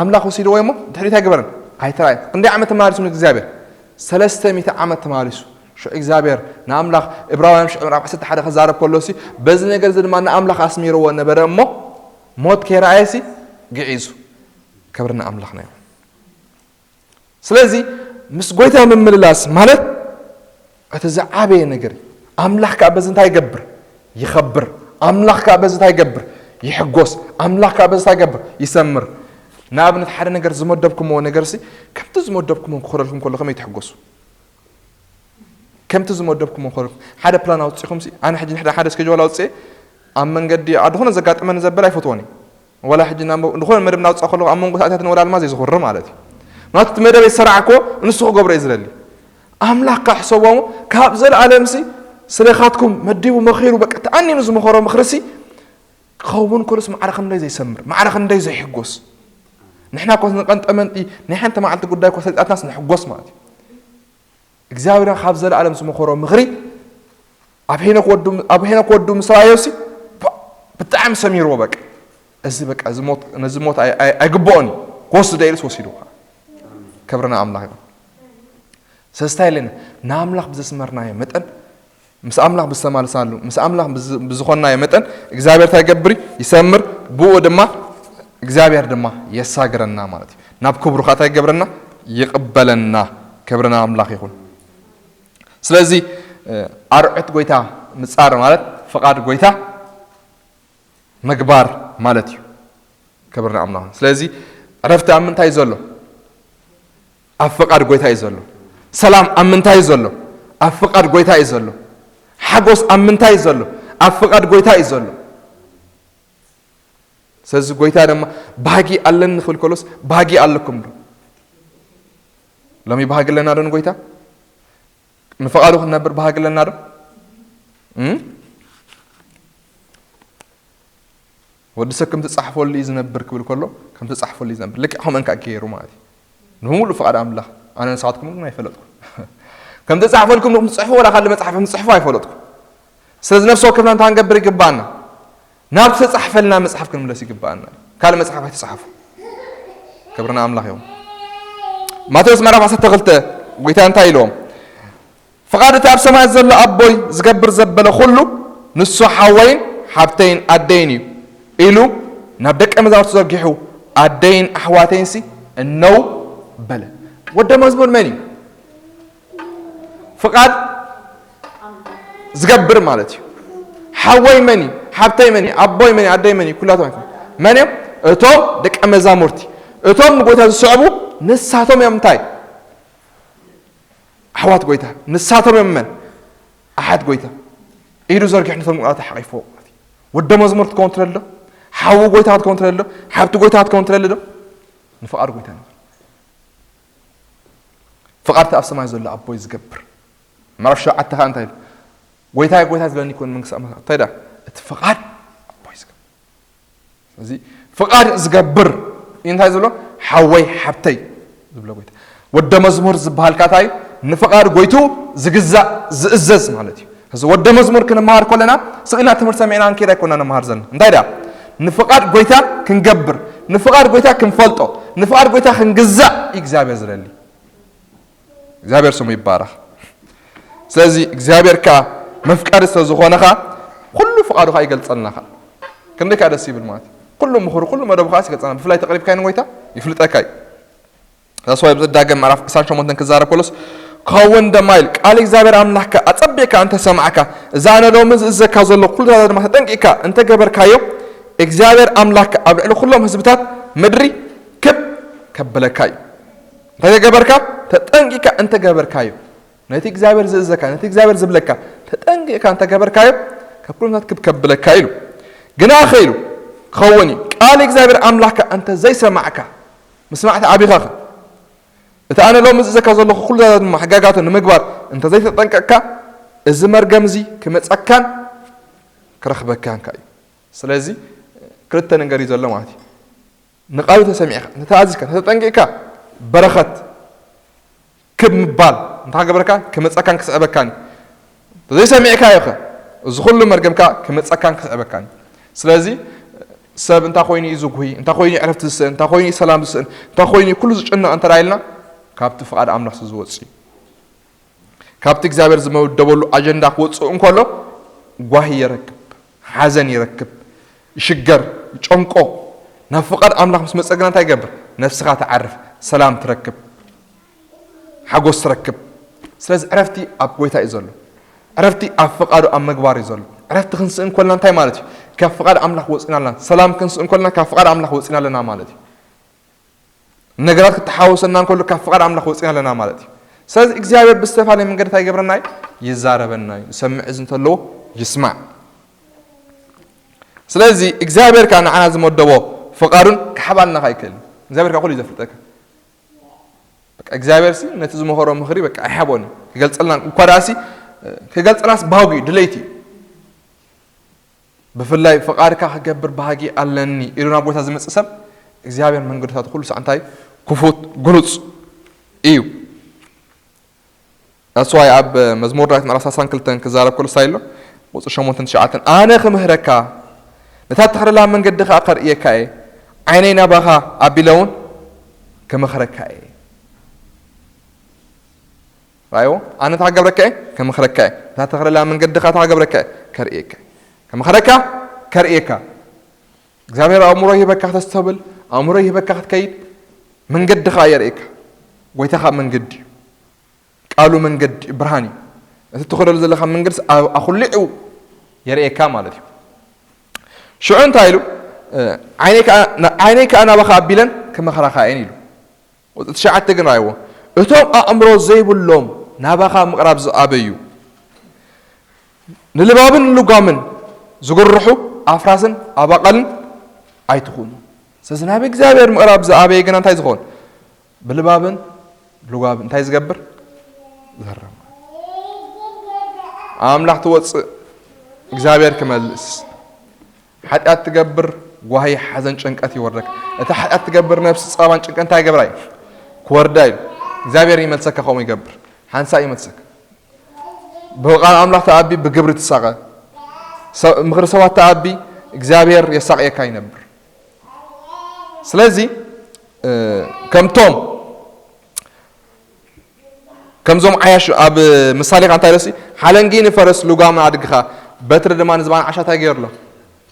ኣምላኽ ወሲድዎ እሞ ድሕሪት ኣይገበረን፣ ኣይተራእየን። ክንደይ ዓመት ተመላሊሱ ንእግዚኣብሔር? ሰለስተ ሚእቲ ዓመት ተመላሊሱ። ሽዑ እግዚኣብሔር ንኣምላኽ፣ ዕብራውያን ሽዑ ምዕራፍ ዓሰርተ ሓደ ክዛረብ ከሎሲ፣ በዚ ነገር እዚ ድማ ንኣምላኽ ኣስሚርዎ ነበረ እሞ፣ ሞት ከይረኣየሲ ግዒዙ። ክብሪ ንኣምላኽና ይኹን። ስለዚ ምስ ጎይታ ምምልላስ ማለት እቲ ዝዓበየ ነገር እዩ። ኣምላኽ ከኣ በዚ እንታይ ይገብር? ይኸብር። ኣምላኽ ከኣ በዚ እንታይ ይገብር? ይሕጎስ። ኣምላኽ ከኣ በዚ እንታይ ይገብር? ይሰምር። ንኣብነት ሓደ ነገር ዝመደብኩምዎ ነገርሲ ከምቲ ዝመደብኩምዎ ክኸደልኩም ከሎ ከመይ ትሕጎሱ? ከምቲ ዝመደብኩምዎ ክኸደልኩም። ሓደ ፕላን ኣውጺኹምሲ፣ ኣነ ሕጂ ንሕዳ ሓደ ስኬጁል ኣውጽኤ ኣብ መንገዲ ኣድኾነ ዘጋጥመኒ ዘበለ ኣይፈትዎን እዩ። ወላ ሕጂ ናብ መ-፣ ዝኾነ መደብ እናውጻእ ከለኹ ኣብ መንጎ ሰዓታት ንወላ ድማ ዘይዝኹር ማለት እዩ። ምክንያቱ እቲ መደብ የተሰራዕክዎ ንሱ ክገብሮ እዩ ዝደሊ። ኣምላኽ ከሕሰቦም ካብ ዘለኣለምሲ ስለኻትኩም መዲቡ መኺሩ በቃ ተኣኒኑ ዝመኸሮ ምኽርሲ ክኸውን ከሎስ ማዕረ ክንደይ ዘይሰምር፣ ማዕረ ክንደይ ዘይሕጎስ። ንሕና እኮ ንቐንጠመንጢ ናይ ሓንቲ መዓልቲ ጉዳይ እኮ ሰሊጣትናስ ንሕጎስ ማለት እዩ። እግዚኣብሔር ካብ ዘለኣለም ዝመኸሮ ምኽሪ ኣብ ሄኖክ ወዱ፣ ኣብ ሄኖክ ወዱ ምስ ረኣዮሲ ባ-፣ ብጣዕሚ ሰሚርዎ በቃ። እዚ በቃ፣ እዚ ሞት፣ ነዚ ሞት ኣይ-፣ ኣይ-፣ ኣይግብኦን እዩ። ክወስዶ ኢሉስ ወሲዱ። ክብሪ ንኣምላኽ ይኹን። ሰስታይ ኣለና። ንኣምላኽ ብዘስመርናዮ መጠን፣ ምስ ኣምላኽ ብዝተማልሳሉ፣ ምስ ኣምላኽ ብዝ-፣ ብዝኾንናዮ መጠን፣ እግዚኣብሔር እንታይ ይገብር እዩ? ይሰምር። ብኡ ድማ እግዚኣብሔር ድማ የሳግረና ማለት እዩ። ናብ ክብሩ ከኣ እንታይ ይገብረና? ይቕበለና። ክብርና ኣምላኽ ይኹን። ስለዚ ኣርዑት ጎይታ ምጻር ማለት ፍቓድ ጎይታ ምግባር ማለት እዩ። ክብርና ኣምላኽ። ስለዚ ዕረፍቲ ኣብ ምንታይ ዘሎ? ኣብ ፍቓድ ጎይታ እዩ ዘሎ። ሰላም ኣብ ምንታይ እዩ ዘሎ? ኣብ ፍቓድ ጎይታ እዩ ዘሎ። ሓጎስ ኣብ ምንታይ እዩ ዘሎ? ኣብ ፍቓድ ጎይታ እዩ ዘሎ። ስለዚ ጎይታ ድማ ባህጊ ኣለኒ ክብል ከሎስ ባህጊ ኣለኩም ዶ? ሎሚ ባህጊ ኣለና ዶ ንጎይታ? ንፍቓዱ ክንነብር ባህጊ ኣለና ዶ? እም? ወዲ ሰብ ከም ተጻሕፈሉ እዩ ዝነብር ክብል ከሎ ከም ተጻሕፈሉ እዩ ዝነብር። ልክዕ ከምኡ እንካ ገይሩ ማለት እዩ። ንብምሉእ ፍቓድ ኣምላኽ ኣነ ንስኻትኩም ግን ኣይፈለጥኩም። ከም ተጻሕፈልኩም ንኹም ትጽሕፉ ወላ ካልእ መጽሓፍ ከም ትጽሕፉ ኣይፈለጥኩም። ስለዚ ነፍሲ ወከፍና እንታይ ክንገብር ይግባኣና? ናብ ዝተጻሕፈልና መጽሓፍ ክንምለስ ይግባኣና። ካልእ መጽሓፍ ኣይተጻሕፉ። ክብርና ኣምላኽ ይኹን። ማቴዎስ ምዕራፍ ዓሰርተ ክልተ ጎይታ እንታይ ኢልዎም? ፍቓድ እቲ ኣብ ሰማያት ዘሎ ኣቦይ ዝገብር ዘበለ ኩሉ ንሱ ሓወይን ሓብተይን ኣደይን እዩ ኢሉ ናብ ደቀ መዛሙርቱ ዘርጊሑ ኣደይን ኣሕዋተይንሲ እነው በለ። ወደ መዝሙር መን እዩ? ፍቓድ ዝገብር ማለት እዩ። ሓወይ መን እዩ? ሓብተይ መን እዩ? ኣቦይ መን እዩ? ኣደይ መን እዩ? ኩላቶም ኣይኮኑ። መን እዮም? እቶም ደቀ መዛሙርቲ። እቶም ንጎይታ ዝስዕቡ ንሳቶም እዮም እንታይ? ኣሕዋት ጎይታ። ንሳቶም እዮም መን? ኣሓት ጎይታ። ኢዱ ዘርጊሑ ነቶም ቃላት ሓቂፍዎ ማለት እዩ። ወደ መዝሙር ክትከውን ትደሊ ዶ? ሓዊ ጎይታ ክትከውን ትደሊ ዶ? ሓብቲ ጎይታ ክትከውን ትደሊ ዶ? ንፍቓድ ጎይታ ንብል። ፍቓድ እቲ ኣብ ሰማይ ዘሎ ኣቦይ ዝገብር። ምዕራፍ ሸውዓተ ኸዓ እንታይ ኢሉ? ጎይታይ ጎይታይ ዝብለኒ ይኮን መንግስቲ ኣምላኽ። እንታይ ደኣ? እቲ ፍቓድ ኣቦይ ዝገብር። እዚ ፍቓድ ዝገብር እዩ እንታይ ዝብሎ? ሓወይ ሓብተይ ዝብሎ ጎይታ። ወደ መዝሙር ዝበሃል ከኣ እንታይ እዩ? ንፍቓድ ጎይቱ ዝግዛእ ዝእዘዝ ማለት እዩ። እዚ ወደ መዝሙር ክንመሃር ከለና ስቕ ኢልና ትምህርቲ ሰሚዕና ንከይድ ኣይኮና ንመሃር ዘለና። እንታይ ደኣ? ንፍቓድ ጎይታ ክንገብር፣ ንፍቓድ ጎይታ ክንፈልጦ፣ ንፍቓድ ጎይታ ክንግዛእ እዩ እግዚኣብሔር ዝደሊ። እግዚኣብሔር ስሙ ይባረኽ። ስለዚ እግዚኣብሔር ከኣ መፍቀሪ ስለ ዝኾነ ከኣ ኩሉ ፍቓዱ ከኣ ይገልጸልና ከኣ። ክንደይ ከኣ ደስ ይብል ማለት እዩ። ኩሉ ምኽሩ፣ ኩሉ መደቡ ከኣ ይገልጸልና። ብፍላይ ተቕሪብካዮ ንጎይታ ይፍልጠካ እዩ። ዛስዋይ ብዝዳገም ምዕራፍ ዕስራን ሸሞንተን ክዛረብ ከሎስ ክኸውን ደማ ኢል ቃል እግዚኣብሔር ኣምላኽካ ኣጸቢቕካ እንተ ሰማዕካ፣ እዚ ኣነ ሎሚ ዝእዘካ ዘሎ ኩሉ ትእዛዝ ድማ ተጠንቂቕካ እንተ ገበርካዮ፣ እግዚኣብሔር ኣምላኽካ ኣብ ልዕሊ ኩሎም ህዝብታት ምድሪ ክብ ከብለካ እዩ። እንታይ ገበርካ? ተጠንቂቕካ እንተ ገበርካዮ፣ ነቲ እግዚኣብሔር ዝእዘካ፣ ነቲ እግዚኣብሔር ዝብለካ ተጠንቂቕካ እንተ ገበርካዮ፣ ካብ ኩሎም ህዝብታት ክብ ከብለካ ኢሉ። ግና ኸ ኢሉ ክኸውን እዩ፣ ቃል እግዚኣብሔር ኣምላኽካ እንተ ዘይሰማዕካ፣ ምስማዕ ተዓቢኻኸ? እቲ ኣነ ሎሚ ዝእዘካ ዘለኹ ኩሉ ትእዛዛት ድማ ሕጋጋቱ ንምግባር እንተ ዘይተጠንቀቕካ፣ እዚ መርገም እዚ ክመጸካን ክረኽበካን ከኣ እዩ። ስለዚ ክልተ ነገር እዩ ዘሎ ማለት እዩ። ንቃሉ ተሰሚዕካ፣ እንተ ተኣዚዝካ፣ እንተ ተጠንቂቕካ፣ በረኸት ክብ ምባል እንታይ ክገብረካ? ክመጸካን ክስዕበካን እዩ። ዘይሰሚዕካዮ ኸ? እዚ ኩሉ መርገምካ ክመጸካን ክስዕበካን እዩ። ስለዚ ሰብ እንታይ ኮይኑ እዩ ዝጉሂ? እንታይ ኮይኑ እዩ ዕረፍቲ ዝስእን? እንታይ ኮይኑ እዩ ሰላም ዝስእን? እንታይ ኮይኑ እዩ ኩሉ ዝጭነቕ እንተ ደኣ ኢልና፣ ካብቲ ፍቓድ ኣምላኽ ስለ ዝወጽእ እዩ። ካብቲ እግዚኣብሔር ዝመደበሉ ኣጀንዳ ክወጽእ እንከሎ ጓሂ ይረክብ፣ ሓዘን ይረክብ፣ ይሽገር፣ ይጨንቆ። ናብ ፍቓድ ኣምላኽ ምስ መጸ ግና እንታይ ይገብር? ነፍስኻ ትዓርፍ፣ ሰላም ትረክብ፣ ሓጎስ ትረክብ። ስለዚ ዕረፍቲ ኣብ ጎይታ እዩ ዘሎ። ዕረፍቲ ኣብ ፍቓዱ ኣብ ምግባር እዩ ዘሎ። ዕረፍቲ ክንስእን ከለና እንታይ ማለት እዩ? ካብ ፍቓድ ኣምላኽ ወጺና ኣለና። ሰላም ክንስእን ከለና ካብ ፍቓድ ኣምላኽ ወጺና ኣለና ማለት እዩ። ነገራት ክተሓወሰና እንከሎ ካብ ፍቓድ ኣምላኽ ወጺና ኣለና ማለት እዩ። ስለዚ እግዚኣብሔር ብዝተፈላለየ መንገዲ እንታይ ይገብረና እዩ? ይዛረበና እዩ። ዝሰምዕ እዝኒ እንተለዎ ይስማዕ። ስለዚ እግዚኣብሔር ከኣ ንዓና ዝመደቦ ፍቓዱን ክሓባልና ከኣ ኣይክእልን። እግዚኣብሔር ከኣ ኩሉ እዩ ዘፍልጠካ። በቃ እግዚኣብሔር ሲ ነቲ ዝመኸሮ ምኽሪ በቃ ኣይሓቦን እዩ። ክገልጸልና እኳ ደኣ ሲ ክገልጸልናስ ባህጉ እዩ፣ ድለይቲ እዩ። ብፍላይ ፍቓድካ ክገብር ባህጊ ኣለኒ ኢሉ ናብ ጎይታ ዝመጽእ ሰብ እግዚኣብሔር መንገድታቱ ኩሉ ሳዕ እንታይ ክፉት ግሉጽ እዩ። ኣስዋይ ኣብ መዝሙር ዳዊት ምዕራፍ ሰላሳን ክልተን ክዛረብ ከሎ እንታይ ኣሎ? ቁጽሪ ሸሞንተን ትሽዓተን ኣነ ክምህረካ ነታ ትኸደላ መንገዲ ከኣ ከርእየካ እየ ዓይነይ ናባኻ ኣቢለ እውን ክመኽረካ እየ። ራእይዎ ኣነ እንታይ ክገብረካ እየ? ክመኽረካ እየ። ነታ ትኸደላ መንገዲ ከኣ እንታይ ክገብረካ እየ? ከርእየካ እየ። ክመኽረካ ከርእየካ እግዚኣብሔር ኣእምሮ ይህበካ፣ ተስተብል፣ ኣእምሮ ይህበካ ክትከይድ፣ መንገዲ ኸዓ የርእየካ። ጎይታ ኸዓ መንገዲ እዩ። ቃሉ መንገዲ እዩ፣ ብርሃን እዩ። እቲ ትኸደሉ ዘለኻ መንገድስ ኣብ ኣኹሊዑ የርእየካ ማለት እዩ። ሽዑ እንታይ ኢሉ? እ፣ ዓይነይ ከኣ፣ ና-፣ ዓይነይ ከኣ ናባኻ ኣቢለን ክመኽራኻ እየን ኢሉ። ቁጽሪ ትሽዓተ ግን ራእይዎ። እቶም ኣእምሮ ዘይብሎም ናባኻ ምቕራብ ዝኣበዩ፣ ንልባብን ንልጓምን ዝግርሑ ኣፍራስን ኣባቐልን ኣይትኹኑ። ስለዚ ናብ እግዚኣብሔር ምቕራብ ዝኣበየ ግና እንታይ ዝኸውን? ብልባብን ልጓብን እንታይ ዝገብር? ዝህረም። ኣምላኽ ትወፅእ፣ እግዚኣብሔር ክመልስ። ሓጢኣት ትገብር፣ ጓሂ፣ ሓዘን፣ ጭንቀት ይወርደካ። እታ ሓጢኣት ትገብር ነፍሲ ጸባን ጭንቀት እንታይ ይገብራ እዩ? ክወርዳ እዩ። እግዚኣብሔር ይመልሰካ፣ ከምኡ ይገብር። ሓንሳእ ይመልሰካ። ብቃል ኣምላኽ ተኣቢ፣ ብግብሪ ትሳቐ። ሰብ-፣ ምኽሪ ሰባት ተኣቢ፣ እግዚኣብሔር የሳቕየካ ይነብር። ስለዚ፣ እ፣ ከምቶም፣ ከምዞም ዓያሹ ኣብ ምሳሌ ኸ እንታይ ኢሎሲ? ሓለንጊ ንፈረስ፣ ልጓም ንኣድግኻ፣ በትሪ ድማ ንዝባን ዓሻ እንታይ ገይሩ ኣሎ?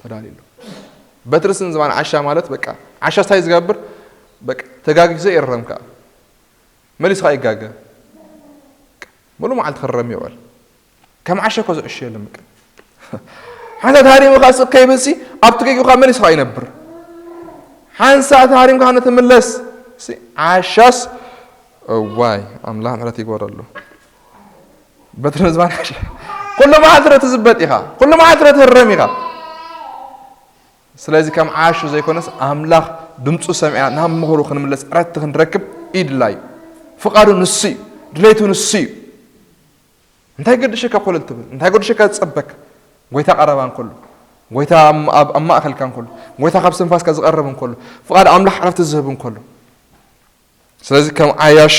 ተዳልዩ ኣሎ። በትርስ ንዝባን ዓሻ ማለት በቃ፣ ዓሻ እንታይ ዝገብር? በቃ፣ ተጋጊሱ ይእረም ከኣ። መሊስኻ ይጋገ። ሙሉ መዓልቲ ክረም ይውዕል። ከም ዓሻ እኮ ዝዕሾ የለን በቃ። ሓንሳእ ተሃሪሙ ከኣ ስቕ ከይብልሲ፣ ኣብቲ ገጊኡ ከኣ መሊስኻ ይነብር። ሓንሳእ ተሃሪምካ ንትምለስ፣ ሲ፣ ዓሻስ፣ እዋይ፣ ኣምላኽ ምሕረት ይግበረሉ። በትሪ ንዝባን ዓሻ። ኩሉ መዓልቲ ዶ ትዝበጥ ኢኻ? ኩሉ መዓልቲ ዶ ትህረም ኢኻ? ስለዚ ከም ዓሹ ዘይኮነስ፣ ኣምላኽ ድምፁ ሰሚዕና ናብ ምኽሩ ክንምለስ ዕረፍቲ ክንረክብ ይድላ እዩ። ፍቓዱ ንሱ እዩ፣ ድሌቱ ንሱ እዩ። እንታይ ገድሸካ ኮለል ትብል? እንታይ ገድሸካ ዝጸበካ? ጎይታ ቀረባ እንከሎ፣ ጎይታ ኣብ፣ ኣብ፣ ኣብ ማእከልካ እንከሎ፣ ጎይታ ካብ ስንፋስካ ዝቐርብ እንከሎ፣ ፍቓድ ኣምላኽ ዕረፍቲ ዝህብ እንከሎ። ስለዚ ከም ዓያሹ፣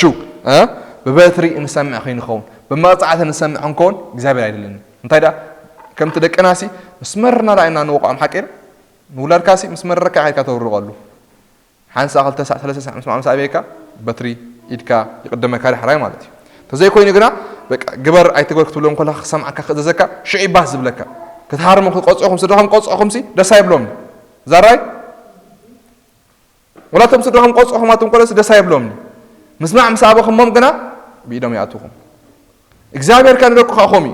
እ፣ ብበትሪ እንሰምዕ ከይንኸውን፣ ብመቕጻዕቲ እንሰምዕ ክንከውን እግዚኣብሔር ኣይደልን። እንታይ ደኣ? ከምቲ ደቅናሲ ምስ መርና ደኣ ኢና ንወቕዖም፣ ሓቂ ዶ? ንውላድካሲ ምስ መረካ ኢኻ ኢድካ ተውርቐሉ። ሓንሳእ ክልተ ሳዕ፣ ሰለስተ ሳዕ ምስ ማዕመስ ኣበየካ፣ በትሪ ኢድካ ይቕደመካ ዳሕራይ ማለት እዩ። እንተዘይኮይኑ ግና፣ በቃ፣ ግበር ኣይትግበር ክትብሎ እንከለኻ ክሰምዓካ ክእዘዘካ፣ ሽዑ ይባስ ዝብለካ። ክትሃርሙ ክትቆጽዑኹም፣ ስድራኹም ቆጽዑኹምሲ ደስ ኣይብሎምን። ዛራይ? ወላ እቶም ስድራኹም ቆጽዑኹም ኣቱም ቆለሲ ደስ ኣይብሎምን። ምስማዕ ምስ ኣበኹሞም ግና ብኢዶም ይኣትኹም። እግዚኣብሔር ከኣ ንደቁ ከኣ ከምኡ እዩ።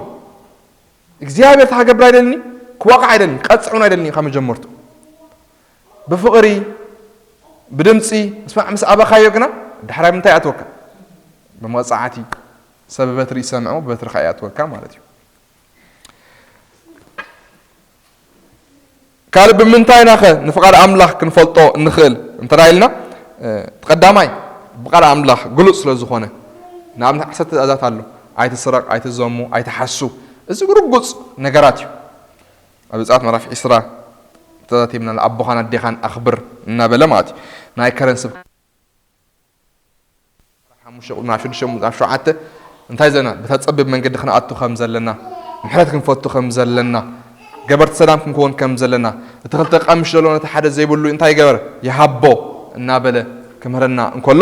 እግዚኣብሔር ተሃገብር ኣይደልኒ፣ ክዋቃዕ ኣይደልኒ፣ ቀጽዕ እውን ኣይደልኒ ካብ መጀመርቱ። ብፍቕሪ፣ ብድምጺ፣ ምስማዕ ምስ ኣበኻዮ ግና ዳሕራይ ምንታይ ይኣትወካ? ብመቕጻዕቲ። ሰብ በትሪ ይሰምዖ፣ በትሪ ከኣ ይኣትወካ ማለት እዩ። ካልእ ብምንታይ ኢና ኸ ንፍቓድ ኣምላኽ ክንፈልጦ እንኽእል እንተ ኢልና፣ እ፣ እቲ ቀዳማይ ብቃል ኣምላኽ ግሉጽ ስለ ዝኾነ፣ ንኣብነት ዓሰርተ ትእዛዛት ኣሎ። ኣይትስረቕ፣ ኣይትዘሙ፣ ኣይትሓሱ። እዚ ርጉጽ ነገራት እዩ። ኣብ ዘጸኣት ምዕራፍ ዕስራ ተዛቲምና፣ ኣቦኻን ኣዴኻን ኣኽብር እናበለ ማለት እዩ። ናይ ከረን ስብከት ሓሙሽተ ቁጥሪ ናብ ሽዱሽተ ናብ ሸውዓተ እንታይ ዘለና? በታ ጸቢብ መንገዲ ክንኣቱ ከም ዘለና፣ ምሕረት ክንፈቱ ከም ዘለና፣ ገበርቲ ሰላም ክንከውን ከም ዘለና፣ እቲ ክልተ ቀምሽ ዘለዎ ነቲ ሓደ ዘይብሉ እንታይ ይገበር? ይሃቦ እናበለ ክምህረና እንከሎ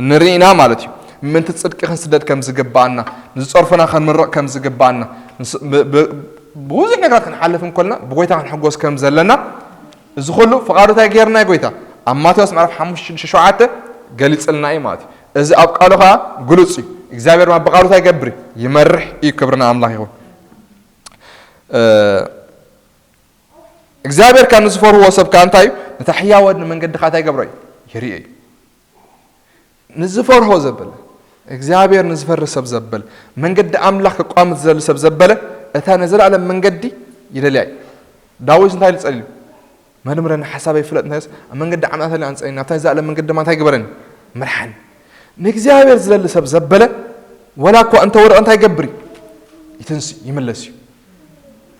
ንርኢ ኢና ማለት እዩ። ምእንቲ ጽድቂ ክንስደድ ከም ዝግብኣና፣ ንዝጸርፉና ክንምርቕ ከም ዝግብኣና፣ ንስ-፣ ብ-፣ ብ-፣ ብብዙሕ ነገራት ክንሓልፍ እንከልና ብጎይታ ክንሕጎስ ከም ዘለና፣ እዚ ኩሉ ፍቓዱ እንታይ ገይርና እዩ ጎይታ? ኣብ ማቴዎስ ምዕራፍ ሓሙሽተ ሽዱሽተ ሸውዓተ ገሊጽልና እዩ ማለት እዩ። እዚ ኣብ ቃሉ ኸዓ ግሉጽ እዩ። እግዚኣብሔር ድማ ብቃሉ እንታይ ይገብር እዩ? ይመርሕ እዩ። ክብሪ ንኣምላኽ ይኹን። እ፣ እግዚኣብሔር ካብ ንዝፈርህዎ ሰብ ከኣ እንታይ እዩ? ነታ ሕያወ መንገዲ ኸዓ እንታይ ይገብሮ እዩ? ይርእዮ እዩ። ንዝፈርሆ ዘበለ፣ እግዚኣብሔር ንዝፈርህ ሰብ ዘበለ፣ መንገዲ ኣምላኽ ክቋምት ዝደሊ ሰብ ዘበለ፣ እታ ናይ ዘላለም መንገዲ ይደልያ እዩ። ዳዊት እንታይ ኢሉ ጸሊሉ? "መርምረኒ፣ ሓሳበይ ፍለጥ፣ እንታይስ ኣብ መንገዲ ዓመጻ ተሊለ ኣንጸኒ፣ ናብታ ናይ ዘላለም መንገዲ ድማ እንታይ ግበረኒ? ምርሓኒ።" ንእግዚኣብሔር ዝደሊ ሰብ ዘበለ፣ ወላ እኳ እንተ ወደቐ እንታይ ይገብር እዩ? ይትንስ እዩ፣ ይምለስ እዩ።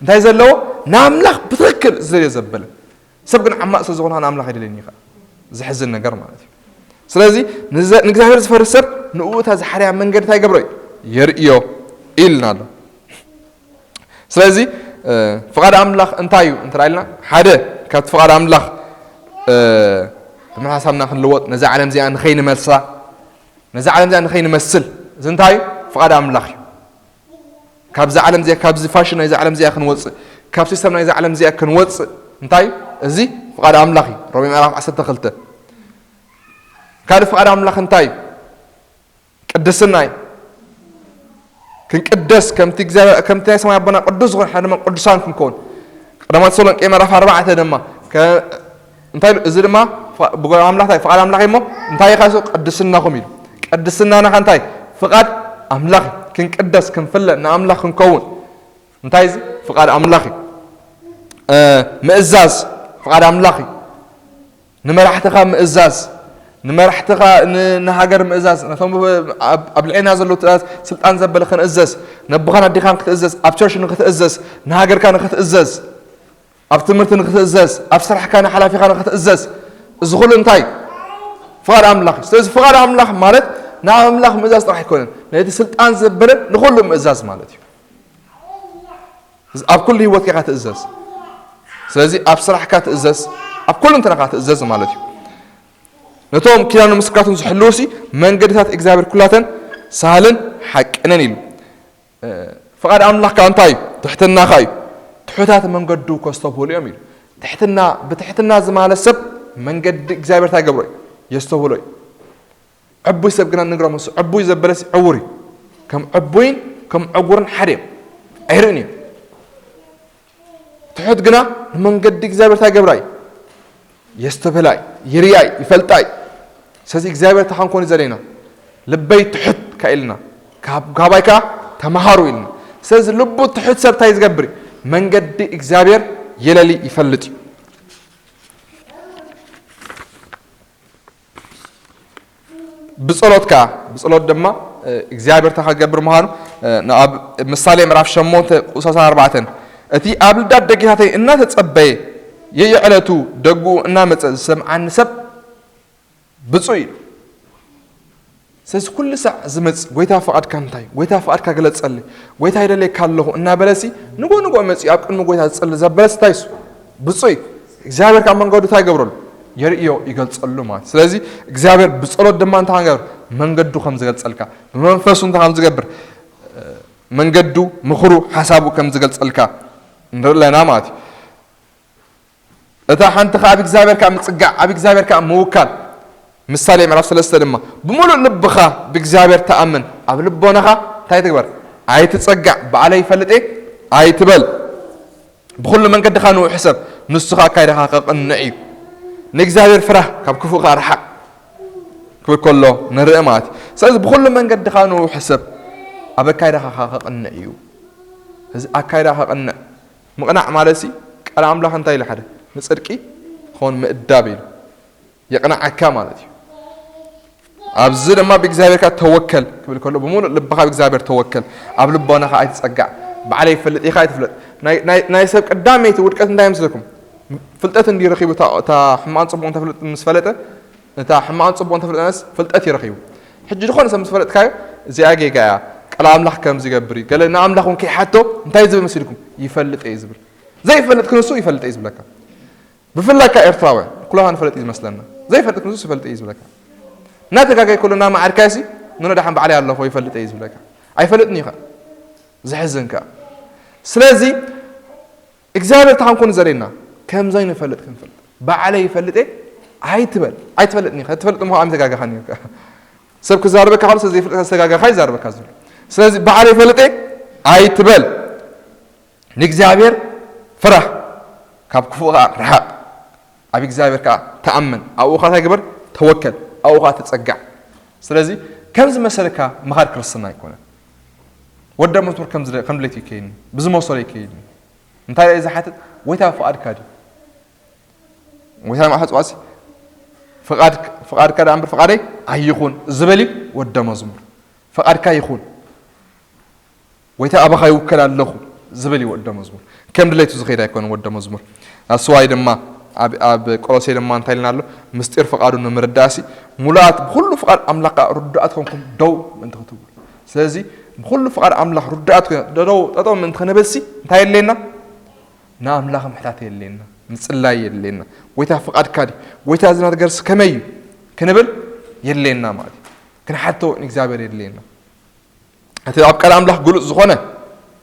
እንታይ ዘለዎ? ንኣምላኽ ብትኽክል ዝደልዮ ዘበለ። ሰብ ግን ዓማፅ ስለ ዝኾነ ንኣምላኽ ኣይደልየኒ እዩ ከዓ። ዘሕዝን ነገር ማለት እዩ። ስለዚ ንዘ-፣ ንእግዚኣብሔር ዝፈርህ ሰብ ንኡ እታ ዝሓርያ መንገዲ እንታይ ይገብሮ እዩ? የርእዮ ኢልና ኣሎ። ስለዚ፣ እ፣ ፍቓድ ኣምላኽ እንታይ እዩ እንተ ኢልና፣ ሓደ ካብቲ ፍቓድ ኣምላኽ፣ እ፣ ተመሳሳምና ክንልወጥ፣ ነዛ ዓለም እዚኣ ንኸይንመልሳ፣ ነዛ ዓለም እዚኣ ንኸይንመስል፣ እዚ እንታይ እዩ? ፍቓድ ኣምላኽ እዩ። ካብዚ ዓለም እዚኣ፣ ካብዚ ፋሽን ናይዚ ዓለም እዚኣ ክንወፅእ፣ ካብ ሲስተም ናይዚ ዓለም እዚኣ ክንወፅእ፣ እንታይ እዩ? እዚ ፍቓድ ኣምላኽ እዩ። ሮሜ ምዕራፍ ዓሰርተ ክልተ። ካልእ ፍቓድ ኣምላኽ እንታይ እዩ? ቅድስና እዩ። ክንቅደስ፣ ከምቲ እግዚኣብሔር፣ ከምቲ ናይ ሰማይ ኣቦና ቅዱስ ዝኾነ፣ ሓደ ድማ ቅዱሳን ክንከውን። ቀዳማይ ተሰሎንቄ ምዕራፍ ኣርባዕተ ድማ ከ-፣ እንታይ ኢሉ? እዚ ድማ ፍቓ-፣ ብጎ-፣ ኣምላኽ እንታይ? ፍቓድ ኣምላኽ እሞ እንታይ ኢኻ? ቅድስናኹም ኢሉ። ቅድስናና ከ እንታይ? ፍቓድ ኣምላኽ እዩ። ክንቅደስ፣ ክንፍለ፣ ንኣምላኽ ክንከውን። እንታይ እዚ? ፍቓድ ኣምላኽ እዩ። እ፣ ምእዛዝ ፍቓድ ኣምላኽ እዩ። ንመራሕትኻ ምእዛዝ፣ ንመራሕትኻ ን-፣ ንሃገር ምእዛዝ፣ ነቶም ኣብ፣ ኣብ ልዕሌና ዘለዉ ትእዛዝ ስልጣን ዘበለ ክንእዘዝ፣ ነቦኻን ኣዴኻን ክትእዘዝ፣ ኣብ ቸርች ንክትእዘዝ፣ ንሃገርካ ንክትእዘዝ፣ ኣብ ትምህርቲ ንክትእዘዝ፣ ኣብ ስራሕካ ንሓላፊኻ ንክትእዘዝ፣ እዚ ኩሉ እንታይ? ፍቓድ ኣምላኽ እዩ። ስለዚ ፍቓድ ኣምላኽ ማለት ንኣምላኽ ምእዛዝ ጥራሕ ኣይኮነን፣ ነቲ ስልጣን ዘበለ ንኹሉ ምእዛዝ ማለት እዩ። ኣብ ኩሉ ህይወትካ ኢኻ ትእዘዝ። ስለዚ ኣብ ስራሕካ ትእዘዝ፣ ኣብ ኩሉ እንትናኻ ትእዘዝ ማለት እዩ። ነቶም ኪዳኑ ምስክራቱን ዝሕልዉሲ መንገድታት እግዚኣብሔር ኩላተን ሳህልን ሓቅንን ኢሉ። እ፣ ፍቓድ ኣምላኽ ከኣ እንታይ እዩ? ትሕትናኻ እዩ። ትሑታት መንገዱ ከስተብህሉ እዮም ኢሉ። ትሕትና፣ ብትሕትና ዝማለ ሰብ መንገዲ እግዚኣብሔር እንታይ ገብሮ እዩ? የስተብህሎ እዩ። ዕቡይ ሰብ ግና ንግሮም፣ እሱ ዕቡይ ዘበለሲ ዕውር እዩ። ከም ዕቡይን ከም ዕጉርን ሓደ እዮም። ኣይርእን እዮም። ትሑት ግና ንመንገዲ እግዚኣብሔር እንታይ ገብራ እዩ? የስተብህላ እዩ፣ ይርያ እዩ፣ ይፈልጣ እዩ። ስለዚ እግዚኣብሔር እንታይ ክንኮን እዩ ዘለና? ልበይ ትሑት ከ ኢልና፣ ካብ-፣ ካባይ ከኣ ተምሃሩ ኢልና። ስለዚ ልቡ ትሑት ሰብ እንታይ ዝገብር እዩ? መንገዲ እግዚኣብሔር ይለሊ፣ ይፈልጥ እዩ። ብጸሎት ከኣ፣ ብጸሎት ድማ፣ እ፣ እግዚኣብሔር እንታይ ክገብር ምዃኑ፣ እ፣ ንኣብ ምሳሌ ምዕራፍ ሸሞንተ ቁጽሪ ሰላሳን ኣርባዕተን፣ "እቲ ኣብ ልዳት ደጌታተይ እናተጸበየ፣ የየዕለቱ ደጉኡ እናመጸ ዝሰምዓኒ ሰብ ብጹእ እዩ." ስለዚ ኩሉ ሳዕ ዝመጽእ፣ "ጎይታ ፍቓድካ እንታይ? ጎይታ ፍቓድካ ግለጸለይ፣ ጎይታ ይደልየካ ኣለኹ" እናበለሲ ንጎ ንጎ መጺኡ ኣብ ቅድሚ ጎይታ ዝጸሊ ዘበለስ እንታይ እሱ? ብጹእ እዩ። እግዚኣብሔር ካብ መንገዱ እንታይ ይገብረሉ? የርእዮ፣ ይገልጸሉ ማለት። ስለዚ እግዚኣብሔር ብጸሎት ድማ እንታይ ክንገብር? መንገዱ ከም ዝገልጸልካ፣ ብመንፈሱ እንታይ ከም ዝገብር? መንገዱ፣ ምኽሩ፣ ሓሳቡ ከም ዝገልጸልካ ንርኢ ኣለና ማለት እዩ። እታ ሓንቲ ከኣ ኣብ እግዚኣብሔር ከኣ ምጽጋዕ፣ ኣብ እግዚኣብሔር ከኣ ምውካል። ምሳሌ ምዕራፍ ሰለስተ ድማ፣ "ብምሉእ ልብኻ ብእግዚኣብሔር ተኣመን፣ ኣብ ልቦናኻ እንታይ ትግበር? ኣይትጸጋዕ፣ ባዕለይ ይፈልጥ እየ ኣይትበል። ብኹሉ መንገድኻ ንኡ ሕሰብ፣ ንሱ ኸኣ ኣካይዳኻ ከቕንዕ እዩ። ንእግዚኣብሔር ፍራህ፣ ካብ ክፉእ ኸኣ ርሓቕ" ክብል ከሎ ንርኢ ማለት እዩ። ስለዚ ብኹሉ መንገድኻ ንኡ ሕሰብ፣ ኣብ ኣካይዳኻ ኸኣ ከቕንዕ እዩ። እዚ ኣካይዳ ከቕንዕ፣ ምቕናዕ ማለትሲ ቃል ኣምላኽ እንታይ ኢሉ ሓደ? ንጽድቂ ኾን ምእዳብ ኢሉ። የቕንዓካ ማለት እዩ። ኣብዚ ድማ ብእግዚኣብሔር ከኣ ተወከል ክብል ከሎ፣ ብምሉእ ልብኻ ብእግዚኣብሔር ተወከል፣ ኣብ ልቦናኻ ኣይትጸጋዕ፣ ባዕለይ ይፈልጥ ኢኻ ኣይትፍለጥ። ናይ፣ ናይ፣ ናይ ሰብ ቀዳመይቲ ውድቀት እንታይ ይመስለኩም? ፍልጠት እንድዩ ረኺቡ፣ እታ፣ እታ ሕማቕን ጽቡቕን ተፍልጥ ምስ ፈለጠ፣ እታ ሕማቕን ጽቡቕን ተፍልጠነስ ፍልጠት እዩ ረኺቡ። ሕጂ ዝኾነ ሰብ ምስ ፈለጥካዮ፣ እዚኣ ጌጋ እያ፣ ቃል ኣምላኽ ከምዚ ይገብር እዩ፣ ገለ ንኣምላኽ እውን ከይሓቶ እንታይ ዝብል መሲልኩም? ይፈልጥ እየ ዝብል። ዘይፈልጥ ክንሱ ይፈልጥ እየ ዝብለካ። ብፍላይ ከኣ ኤርትራውያን፣ ኩላትና ንፈልጥ እዩ ዝመስለና። ዘይፈልጥ ክንሱስ ይፈልጥ እዩ ዝብለካ። እናተጋገየ ከሎ እናመዓድካዮሲ፣ ንኖ ደሓን ባዕለይ ኣለኹ ይፈልጥ እየ ዝብለካ። ኣይፈልጥን እዩ ከኣ። ዘሕዝን ከኣ። ስለዚ፣ እግዚኣብሔር እንታይ ክንኮን ዘርእየና? ከም ዘይንፈልጥ ክንፈልጥ። ባዕለይ ይፈልጥ እየ ኣይትበል። ኣይትፈልጥን ኢኻ። ትፈልጥ እሞ ኣይምተጋገኻን እዩ ከኣ። ሰብ ክዛረበካ ከሎ፣ ሰብ ዘይፈልጥ ዝተጋገኻ ይዛረበካ ዘሎ። ስለዚ፣ ባዕለይ ይፈልጥ እየ ኣይትበል። ንእግዚኣብሔር ፍራህ፣ ካብ ክፉእ ከኣ ርሓቕ። ኣብ እግዚኣብሔር ከኣ ተኣመን፣ ኣብኡ ከኣ እንታይ ግበር? ተወከል፣ ኣብኡ ከኣ ተጸጋዕ። ስለዚ ከምዚ መሰልካ ምኻድ ክርስትና ኣይኮነን። ወዲ መዝሙር ከም ዝደ-፣ ከም ድሌቱ ይከይድኒ፣ ብዝመሰሎ ይከይድኒ። እንታይ እዩ ዝሓትት? ጎይታ ፍቓድካ ድዩ? ጎይታ መሓጽዋሲ ፍቓድ-፣ ፍቓድካ ደኣ እምበር ፍቓደይ ኣይኹን ዝበል እዩ ወዲ መዝሙር። ፍቓድካ ይኹን። ጎይታ ኣባኻ ይውከል ኣለኹ ዝብል እዩ ወዲ መዝሙር። ከም ድሌቱ ዝኸይድ ኣይኮነን ወዲ መዝሙር። ኣስዋይ ድማ ኣብ፣ ኣብ ቆሎሴ ድማ እንታይ ኢልና ኣሎ? ምስጢር ፍቓዱ ንምርዳእሲ ሙሉኣት ብኹሉ ፍቓድ ኣምላኽ ከኣ ርዱኣት ኮንኩም ደው ምእንቲ ክትብሉ። ስለዚ ብኹሉ ፍቓድ ኣምላኽ ርዱኣት ኮይና ደው ጠጠው ምእንቲ ክንብልሲ እንታይ የድልየና? ንኣምላኽ ምሕታት የድልየና፣ ምጽላይ የድልየና። ጎይታ ፍቓድካ ድዩ? ጎይታ እዚ ነገርሲ ከመይ እዩ? ክንብል የድልየና ማለት እዩ። ክንሓቶ ንእግዚኣብሔር የድልየና። እቲ ኣብ ቃል ኣምላኽ ግሉጽ ዝኾነ፣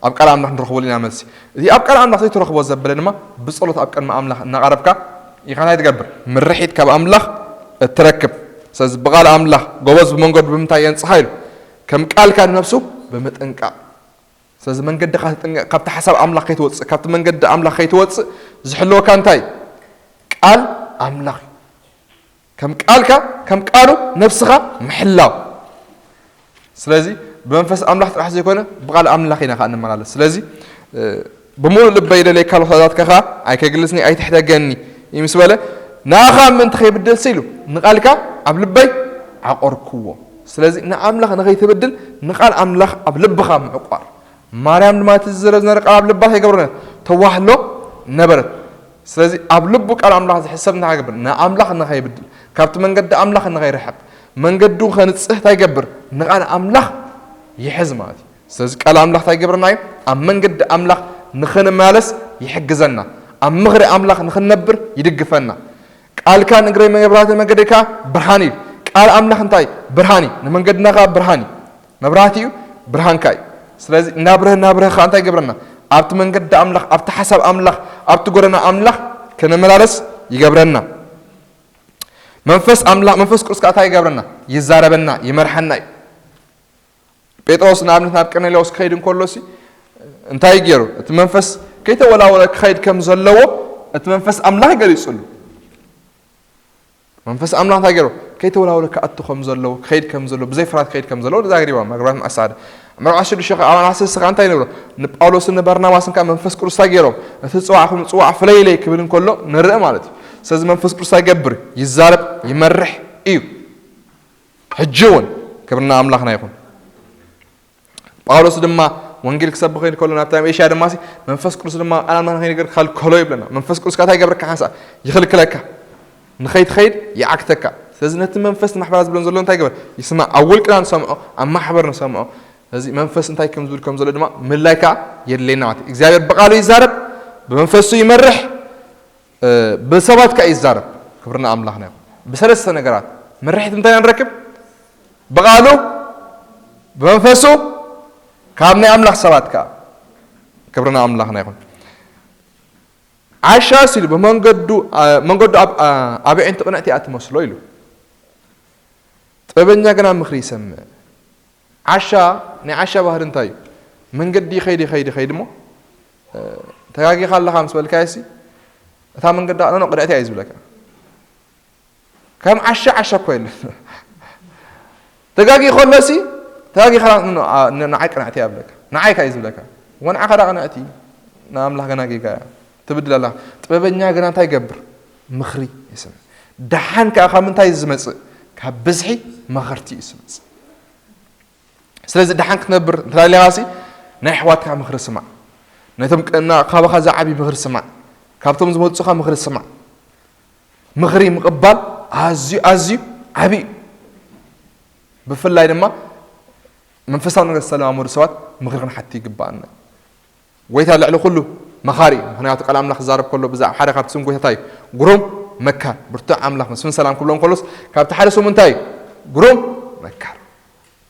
ኣብ ቃል ኣምላኽ ንረኽበሉ ኢና መልሲ። እቲ ኣብ ቃል ኣምላኽ ዘይትረኽቦ ዘበለ ድማ፣ ብጸሎት ኣብ ቅድሚ ኣምላኽ እናቐረብካ ኢኻ እንታይ ትገብር? ምርሒት ካብ ኣምላኽ እትረክብ። ስለዚ ብቓል ኣምላኽ ጎበዝ ብመንገዱ ብምንታይ የንጽሃ ኢሉ? ከም ቃልካ ንነፍሱ ብምጥንቃቕ። ስለዚ መንገድኻ ትጥንቀቕ፣ ካብቲ ሓሳብ ኣምላኽ ከይትወጽእ፣ ካብቲ መንገዲ ኣምላኽ ከይትወጽእ ዝሕልወካ እንታይ? ቃል ኣምላኽ እዩ። ከም ቃልካ፣ ከም ቃሉ ነፍስኻ ምሕላው። ስለዚ ብመንፈስ ኣምላኽ ጥራሕ ዘይኮነ ብቓል ኣምላኽ ኢና ከዓ እንመላለስ። ስለዚ እ፣ ብምሉእ ልበይ ደልየካ ኣለኹ፣ ትእዛዛትካ ከዓ ኣይከግልስኒ ኣይትሕደገኒ እዩ ምስ በለ፣ ንኣኻ ምእንቲ ከይብደልሲ ኢሉ ንቓልካ ኣብ ልበይ ዓቆርክዎ። ስለዚ ንኣምላኽ ንኸይትብድል ንቓል ኣምላኽ ኣብ ልብኻ ምዕቋር። ማርያም ድማ እቲ ዝዝረብ ዝነበረ ቃል ኣብ ልባ ከይገብረ ተዋህሎ ነበረት። ስለዚ ኣብ ልቡ ቃል ኣምላኽ ዝሕሰብ እንታይ ክገብር? ንኣምላኽ ንኸይብድል፣ ካብቲ መንገዲ ኣምላኽ ንኸይርሕቕ፣ መንገዱ ከንጽህ እንታይ ይገብር? ንቓል ኣምላኽ ይሕዝ ማለት እዩ። ስለዚ ቃል ኣምላኽ እንታይ ይገብረና እዩ? ኣብ መንገዲ ኣምላኽ ንኽንመላለስ ይሕግዘና። ኣብ ምኽሪ ኣምላኽ ንኽንነብር ይድግፈና። ቃልካ ንእግረይ መብራህትን መንገደይ ከዓ ብርሃን እዩ። ቃል ኣምላኽ እንታይ? ብርሃን እዩ። ንመንገድና ከዓ ብርሃን እዩ። መብራህቲ እዩ፣ ብርሃንካ እዩ። ስለዚ እናብረህ እናብረህ ከዓ እንታይ ይገብረና? ኣብቲ መንገዲ ኣምላኽ፣ ኣብቲ ሓሳብ ኣምላኽ፣ ኣብቲ ጎደና ኣምላኽ ክንመላለስ ይገብረና። መንፈስ ኣምላኽ፣ መንፈስ ቅዱስ ከዓ እንታይ ይገብረና? ይዛረበና፣ ይመርሓና እዩ። ጴጥሮስ ንኣብነት ናብ ቀርኔሌዎስ ክኸይድ እንከሎ ሲ እንታይ ገይሩ? እቲ መንፈስ ከይተወላወለ ክኸይድ ከም ዘለዎ እቲ መንፈስ ኣምላኽ ገሊጹሉ። መንፈስ ኣምላኽ እንታይ ገይሩ? ከይተወላወለ ክኣቱ ከም ዘለዎ፣ ክኸይድ ከም ዘለዎ፣ ብዘይ ፍርሃት ክኸይድ ከም ዘለዎ ተዛሪቦም። መግባት መዓስ ሰዓት? ምዕራፍ ዓሰርተ ሽዱሽተ ኣብ ዓሰርተ ሰለስተ እንታይ ንብሎ? ንጳውሎስን ንበርናባስን ከዓ መንፈስ ቅዱስ እንታይ ገይሮም? እቲ ዝጸዋዕኹም ጽዋዕ ፍለይለይ ክብል እንከሎ ንርኢ ማለት እዩ። ስለዚ መንፈስ ቅዱስ እንታይ ይገብር? ይዛረብ፣ ይመርሕ እዩ። ሕጂ እውን ክብርና ኣምላኽና ይኹን። ጳውሎስ ድማ ወንጌል ክሰብኽ ከይዱ ከሎ ናብታ ኤሽያ ድማ ሲ መንፈስ ቅዱስ ድማ ቃል ኣምላኽ ንኸይነገር ከልከሎ ይብለና። መንፈስ ቅዱስ ከኣ እንታይ ይገብረካ? ሓንሳእ ይኽልክለካ፣ ንኸይትኸይድ ይዓግተካ። ስለዚ ነቲ መንፈስ ማሕበራ ዝብለን ዘሎ እንታይ ይገበር? ይስማዕ። ኣብ ውልቅና ንሰምዖ፣ ኣብ ማሕበር ንሰምዖ። ስለዚ መንፈስ እንታይ ከም ዝብል ከም ዘሎ ድማ ምልላይ ከኣ የድልየና ማለት እዩ። እግዚኣብሔር ብቃሉ ይዛረብ፣ ብመንፈሱ ይመርሕ፣ እ፣ ብሰባት ከኣ ይዛረብ። ክብርና ኣምላኽና ይኹን። ብሰለስተ ነገራት ምርሒት እንታይ ንረክብ? ብቃሉ፣ ብመንፈሱ፣ ካብ ናይ ኣምላኽ ሰባት ከኣ። ክብርና ኣምላኽና ይኹን። ዓሻ ሲሉ ብመንገዱ፣ እ፣ መንገዱ ኣብ፣ እ፣ ኣብ ኣዒንቲ ቅንዕቲ እያ ትመስሎ ኢሉ። ጥበበኛ ግና ምኽሪ ይሰምዕ። ዓሻ፣ ናይ ዓሻ ባህሪ እንታይ እዩ? መንገዲ ይኸይድ፣ ይኸይድ፣ ይኸይድ እሞ፣ እ፣ ተጋጊኻ ኣለኻ ምስ በልካዮ ሲ፣ እታ መንገዲ ኖ፣ ኖ፣ ቅንዕቲ እያ እዩ ዝብለካ። ከም ዓሻ፣ ዓሻ እኮ የለን። ተጋጊ ከሎ ሲ፣ ተጋጊኻ ኖ፣ ኖ፣ ኣ፣ ን-፣ ንዓይ ቅንዕቲ እያ ይብለካ። ንዓይ ከ እዩ ዝብለካ። ወንዓኻ ዳ ቅንዕቲ፣ ንኣምላኽ ገና ጌጋ እያ። ትብድል ኣለኻ። ጥበበኛ ግና እንታይ ይገብር? ምኽሪ ይስምዕ። ደሓን ከኣ ካብ ምንታይ ዝመጽእ? ካብ ብዝሒ መኸርቲ እዩ ዝመጽእ። ስለዚ ደሓን ክትነብር እንተ ደሊኻ ሲ፣ ናይ ኣሕዋትካ ምኽሪ ስማዕ። ነቶም ቅ-፣ እና-፣ ካባኻ ዝዓብዩ ምኽሪ ስማዕ። ካብቶም ዝመጹኻ ምኽሪ ስማዕ። ምኽሪ ምቕባል ኣዝዩ፣ ኣዝዩ ዓቢ እዩ። ብፍላይ ድማ መንፈሳዊ ነገር ዝተለማመዱ ሰባት ምኽሪ ክንሓቲ ይግባኣና። ጎይታ ልዕሊ ኩሉ መኻሪ እዩ። ምኽንያቱ ቃል ኣምላኽ ክዛረብ ከሎ ብዛዕባ ሓደ ካብቲ ስም ጎይታ እንታይ እዩ? ግሩም መካር፣ ብርቱዕ ኣምላኽ፣ መስፍን ሰላም ክብሎ እንከሎስ ካብቲ ሓደ ስሙ እንታይ እዩ? ግሩም መካር።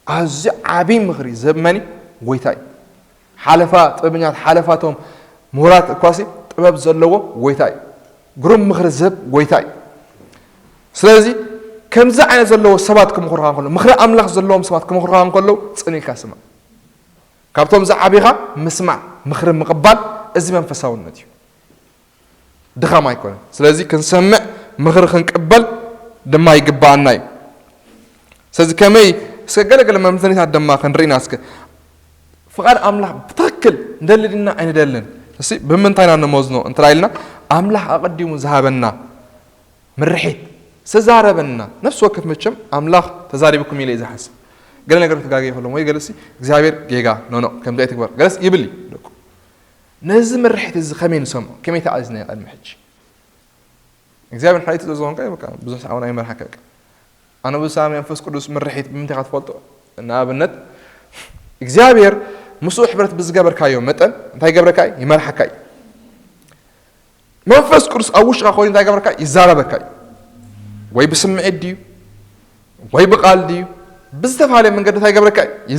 ኣዝዩ ዓቢ ምኽሪ ዝህብ መን እዩ? ጎይታ እዩ። ሓለፋ ጥበበኛታት፣ ሓለፋ እቶም ምሁራት እኳሲ ጥበብ ዘለዎ ጎይታ እዩ። ግሩም ምኽሪ ዝህብ ጎይታ እዩ። ስለዚ ከምዚ ዓይነት ዘለዎ ሰባት ክምኽሩኻ እንከሎ፣ ምኽሪ ኣምላኽ ዘለዎም ሰባት ክምኽሩኻ እንከለዉ ጽን ኢልካ ስማዕ። ካብቶም ዝዓቢኻ ምስማዕ፣ ምኽሪ ምቕባል፣ እዚ መንፈሳውነት እዩ። ድኻም ኣይኮነን። ስለዚ ክንሰምዕ፣ ምኽሪ ክንቅበል ድማ ይግባኣና እዩ። ስለዚ ከመይ፣ እስከ ገለ ገለ መምዘኒታት ድማ ክንርኢና እስከ። ፍቓድ ኣምላኽ ብትኽክል ንደሊ ድና ኣይንደልን? እሲ ብምንታይ ኢና ንመዝኖ እንተ ኢልና፣ ኣምላኽ ኣቐዲሙ ዝሃበና ምርሒት ዝተዛረበና፣ ነፍሲ ወከፍ መቸም ኣምላኽ ተዛሪብኩም ኢለ እየ ዝሓስብ። ገለ ነገር ተጋግየ ከሎ ወይ ገለሲ እግዚኣብሔር ጌጋ፣ ኖ፣ ኖ፣ ከምዚ ኣይትግበር፣ ገለስ ይብል እዩ ደቁ። ነዚ ምርሒት እዚ ከመይ ንሰምዖ? ከመይ ተኣዚዝናዮ ቅድሚ ሕጂ? እግዚኣብሔር ሓደ ትእዛዝ ዝኾንካ እዩ፣ በቃ፣ ብዙሕ ሰዓት ኣይመርሓካ፣ በቃ። ኣነ ብዙሕ ሰዓት መንፈስ ቅዱስ ምርሒት ብምንታይ ኢኻ ትፈልጦ? ንኣብነት፣ እግዚኣብሔር ምስኡ ሕብረት ብዝገበርካዮ መጠን እንታይ ይገብረካ እዩ? ይመርሓካ እዩ። መንፈስ ቅዱስ ኣብ ውሽጥኻ ኮይኑ እንታይ ይገብረካ? ይዛረበካ እዩ። ወይ ብስምዒት ድዩ? ወይ ብቃል ድዩ? ብዝተፈላለየ መንገዲ እንታይ ይገብረካ እዩ?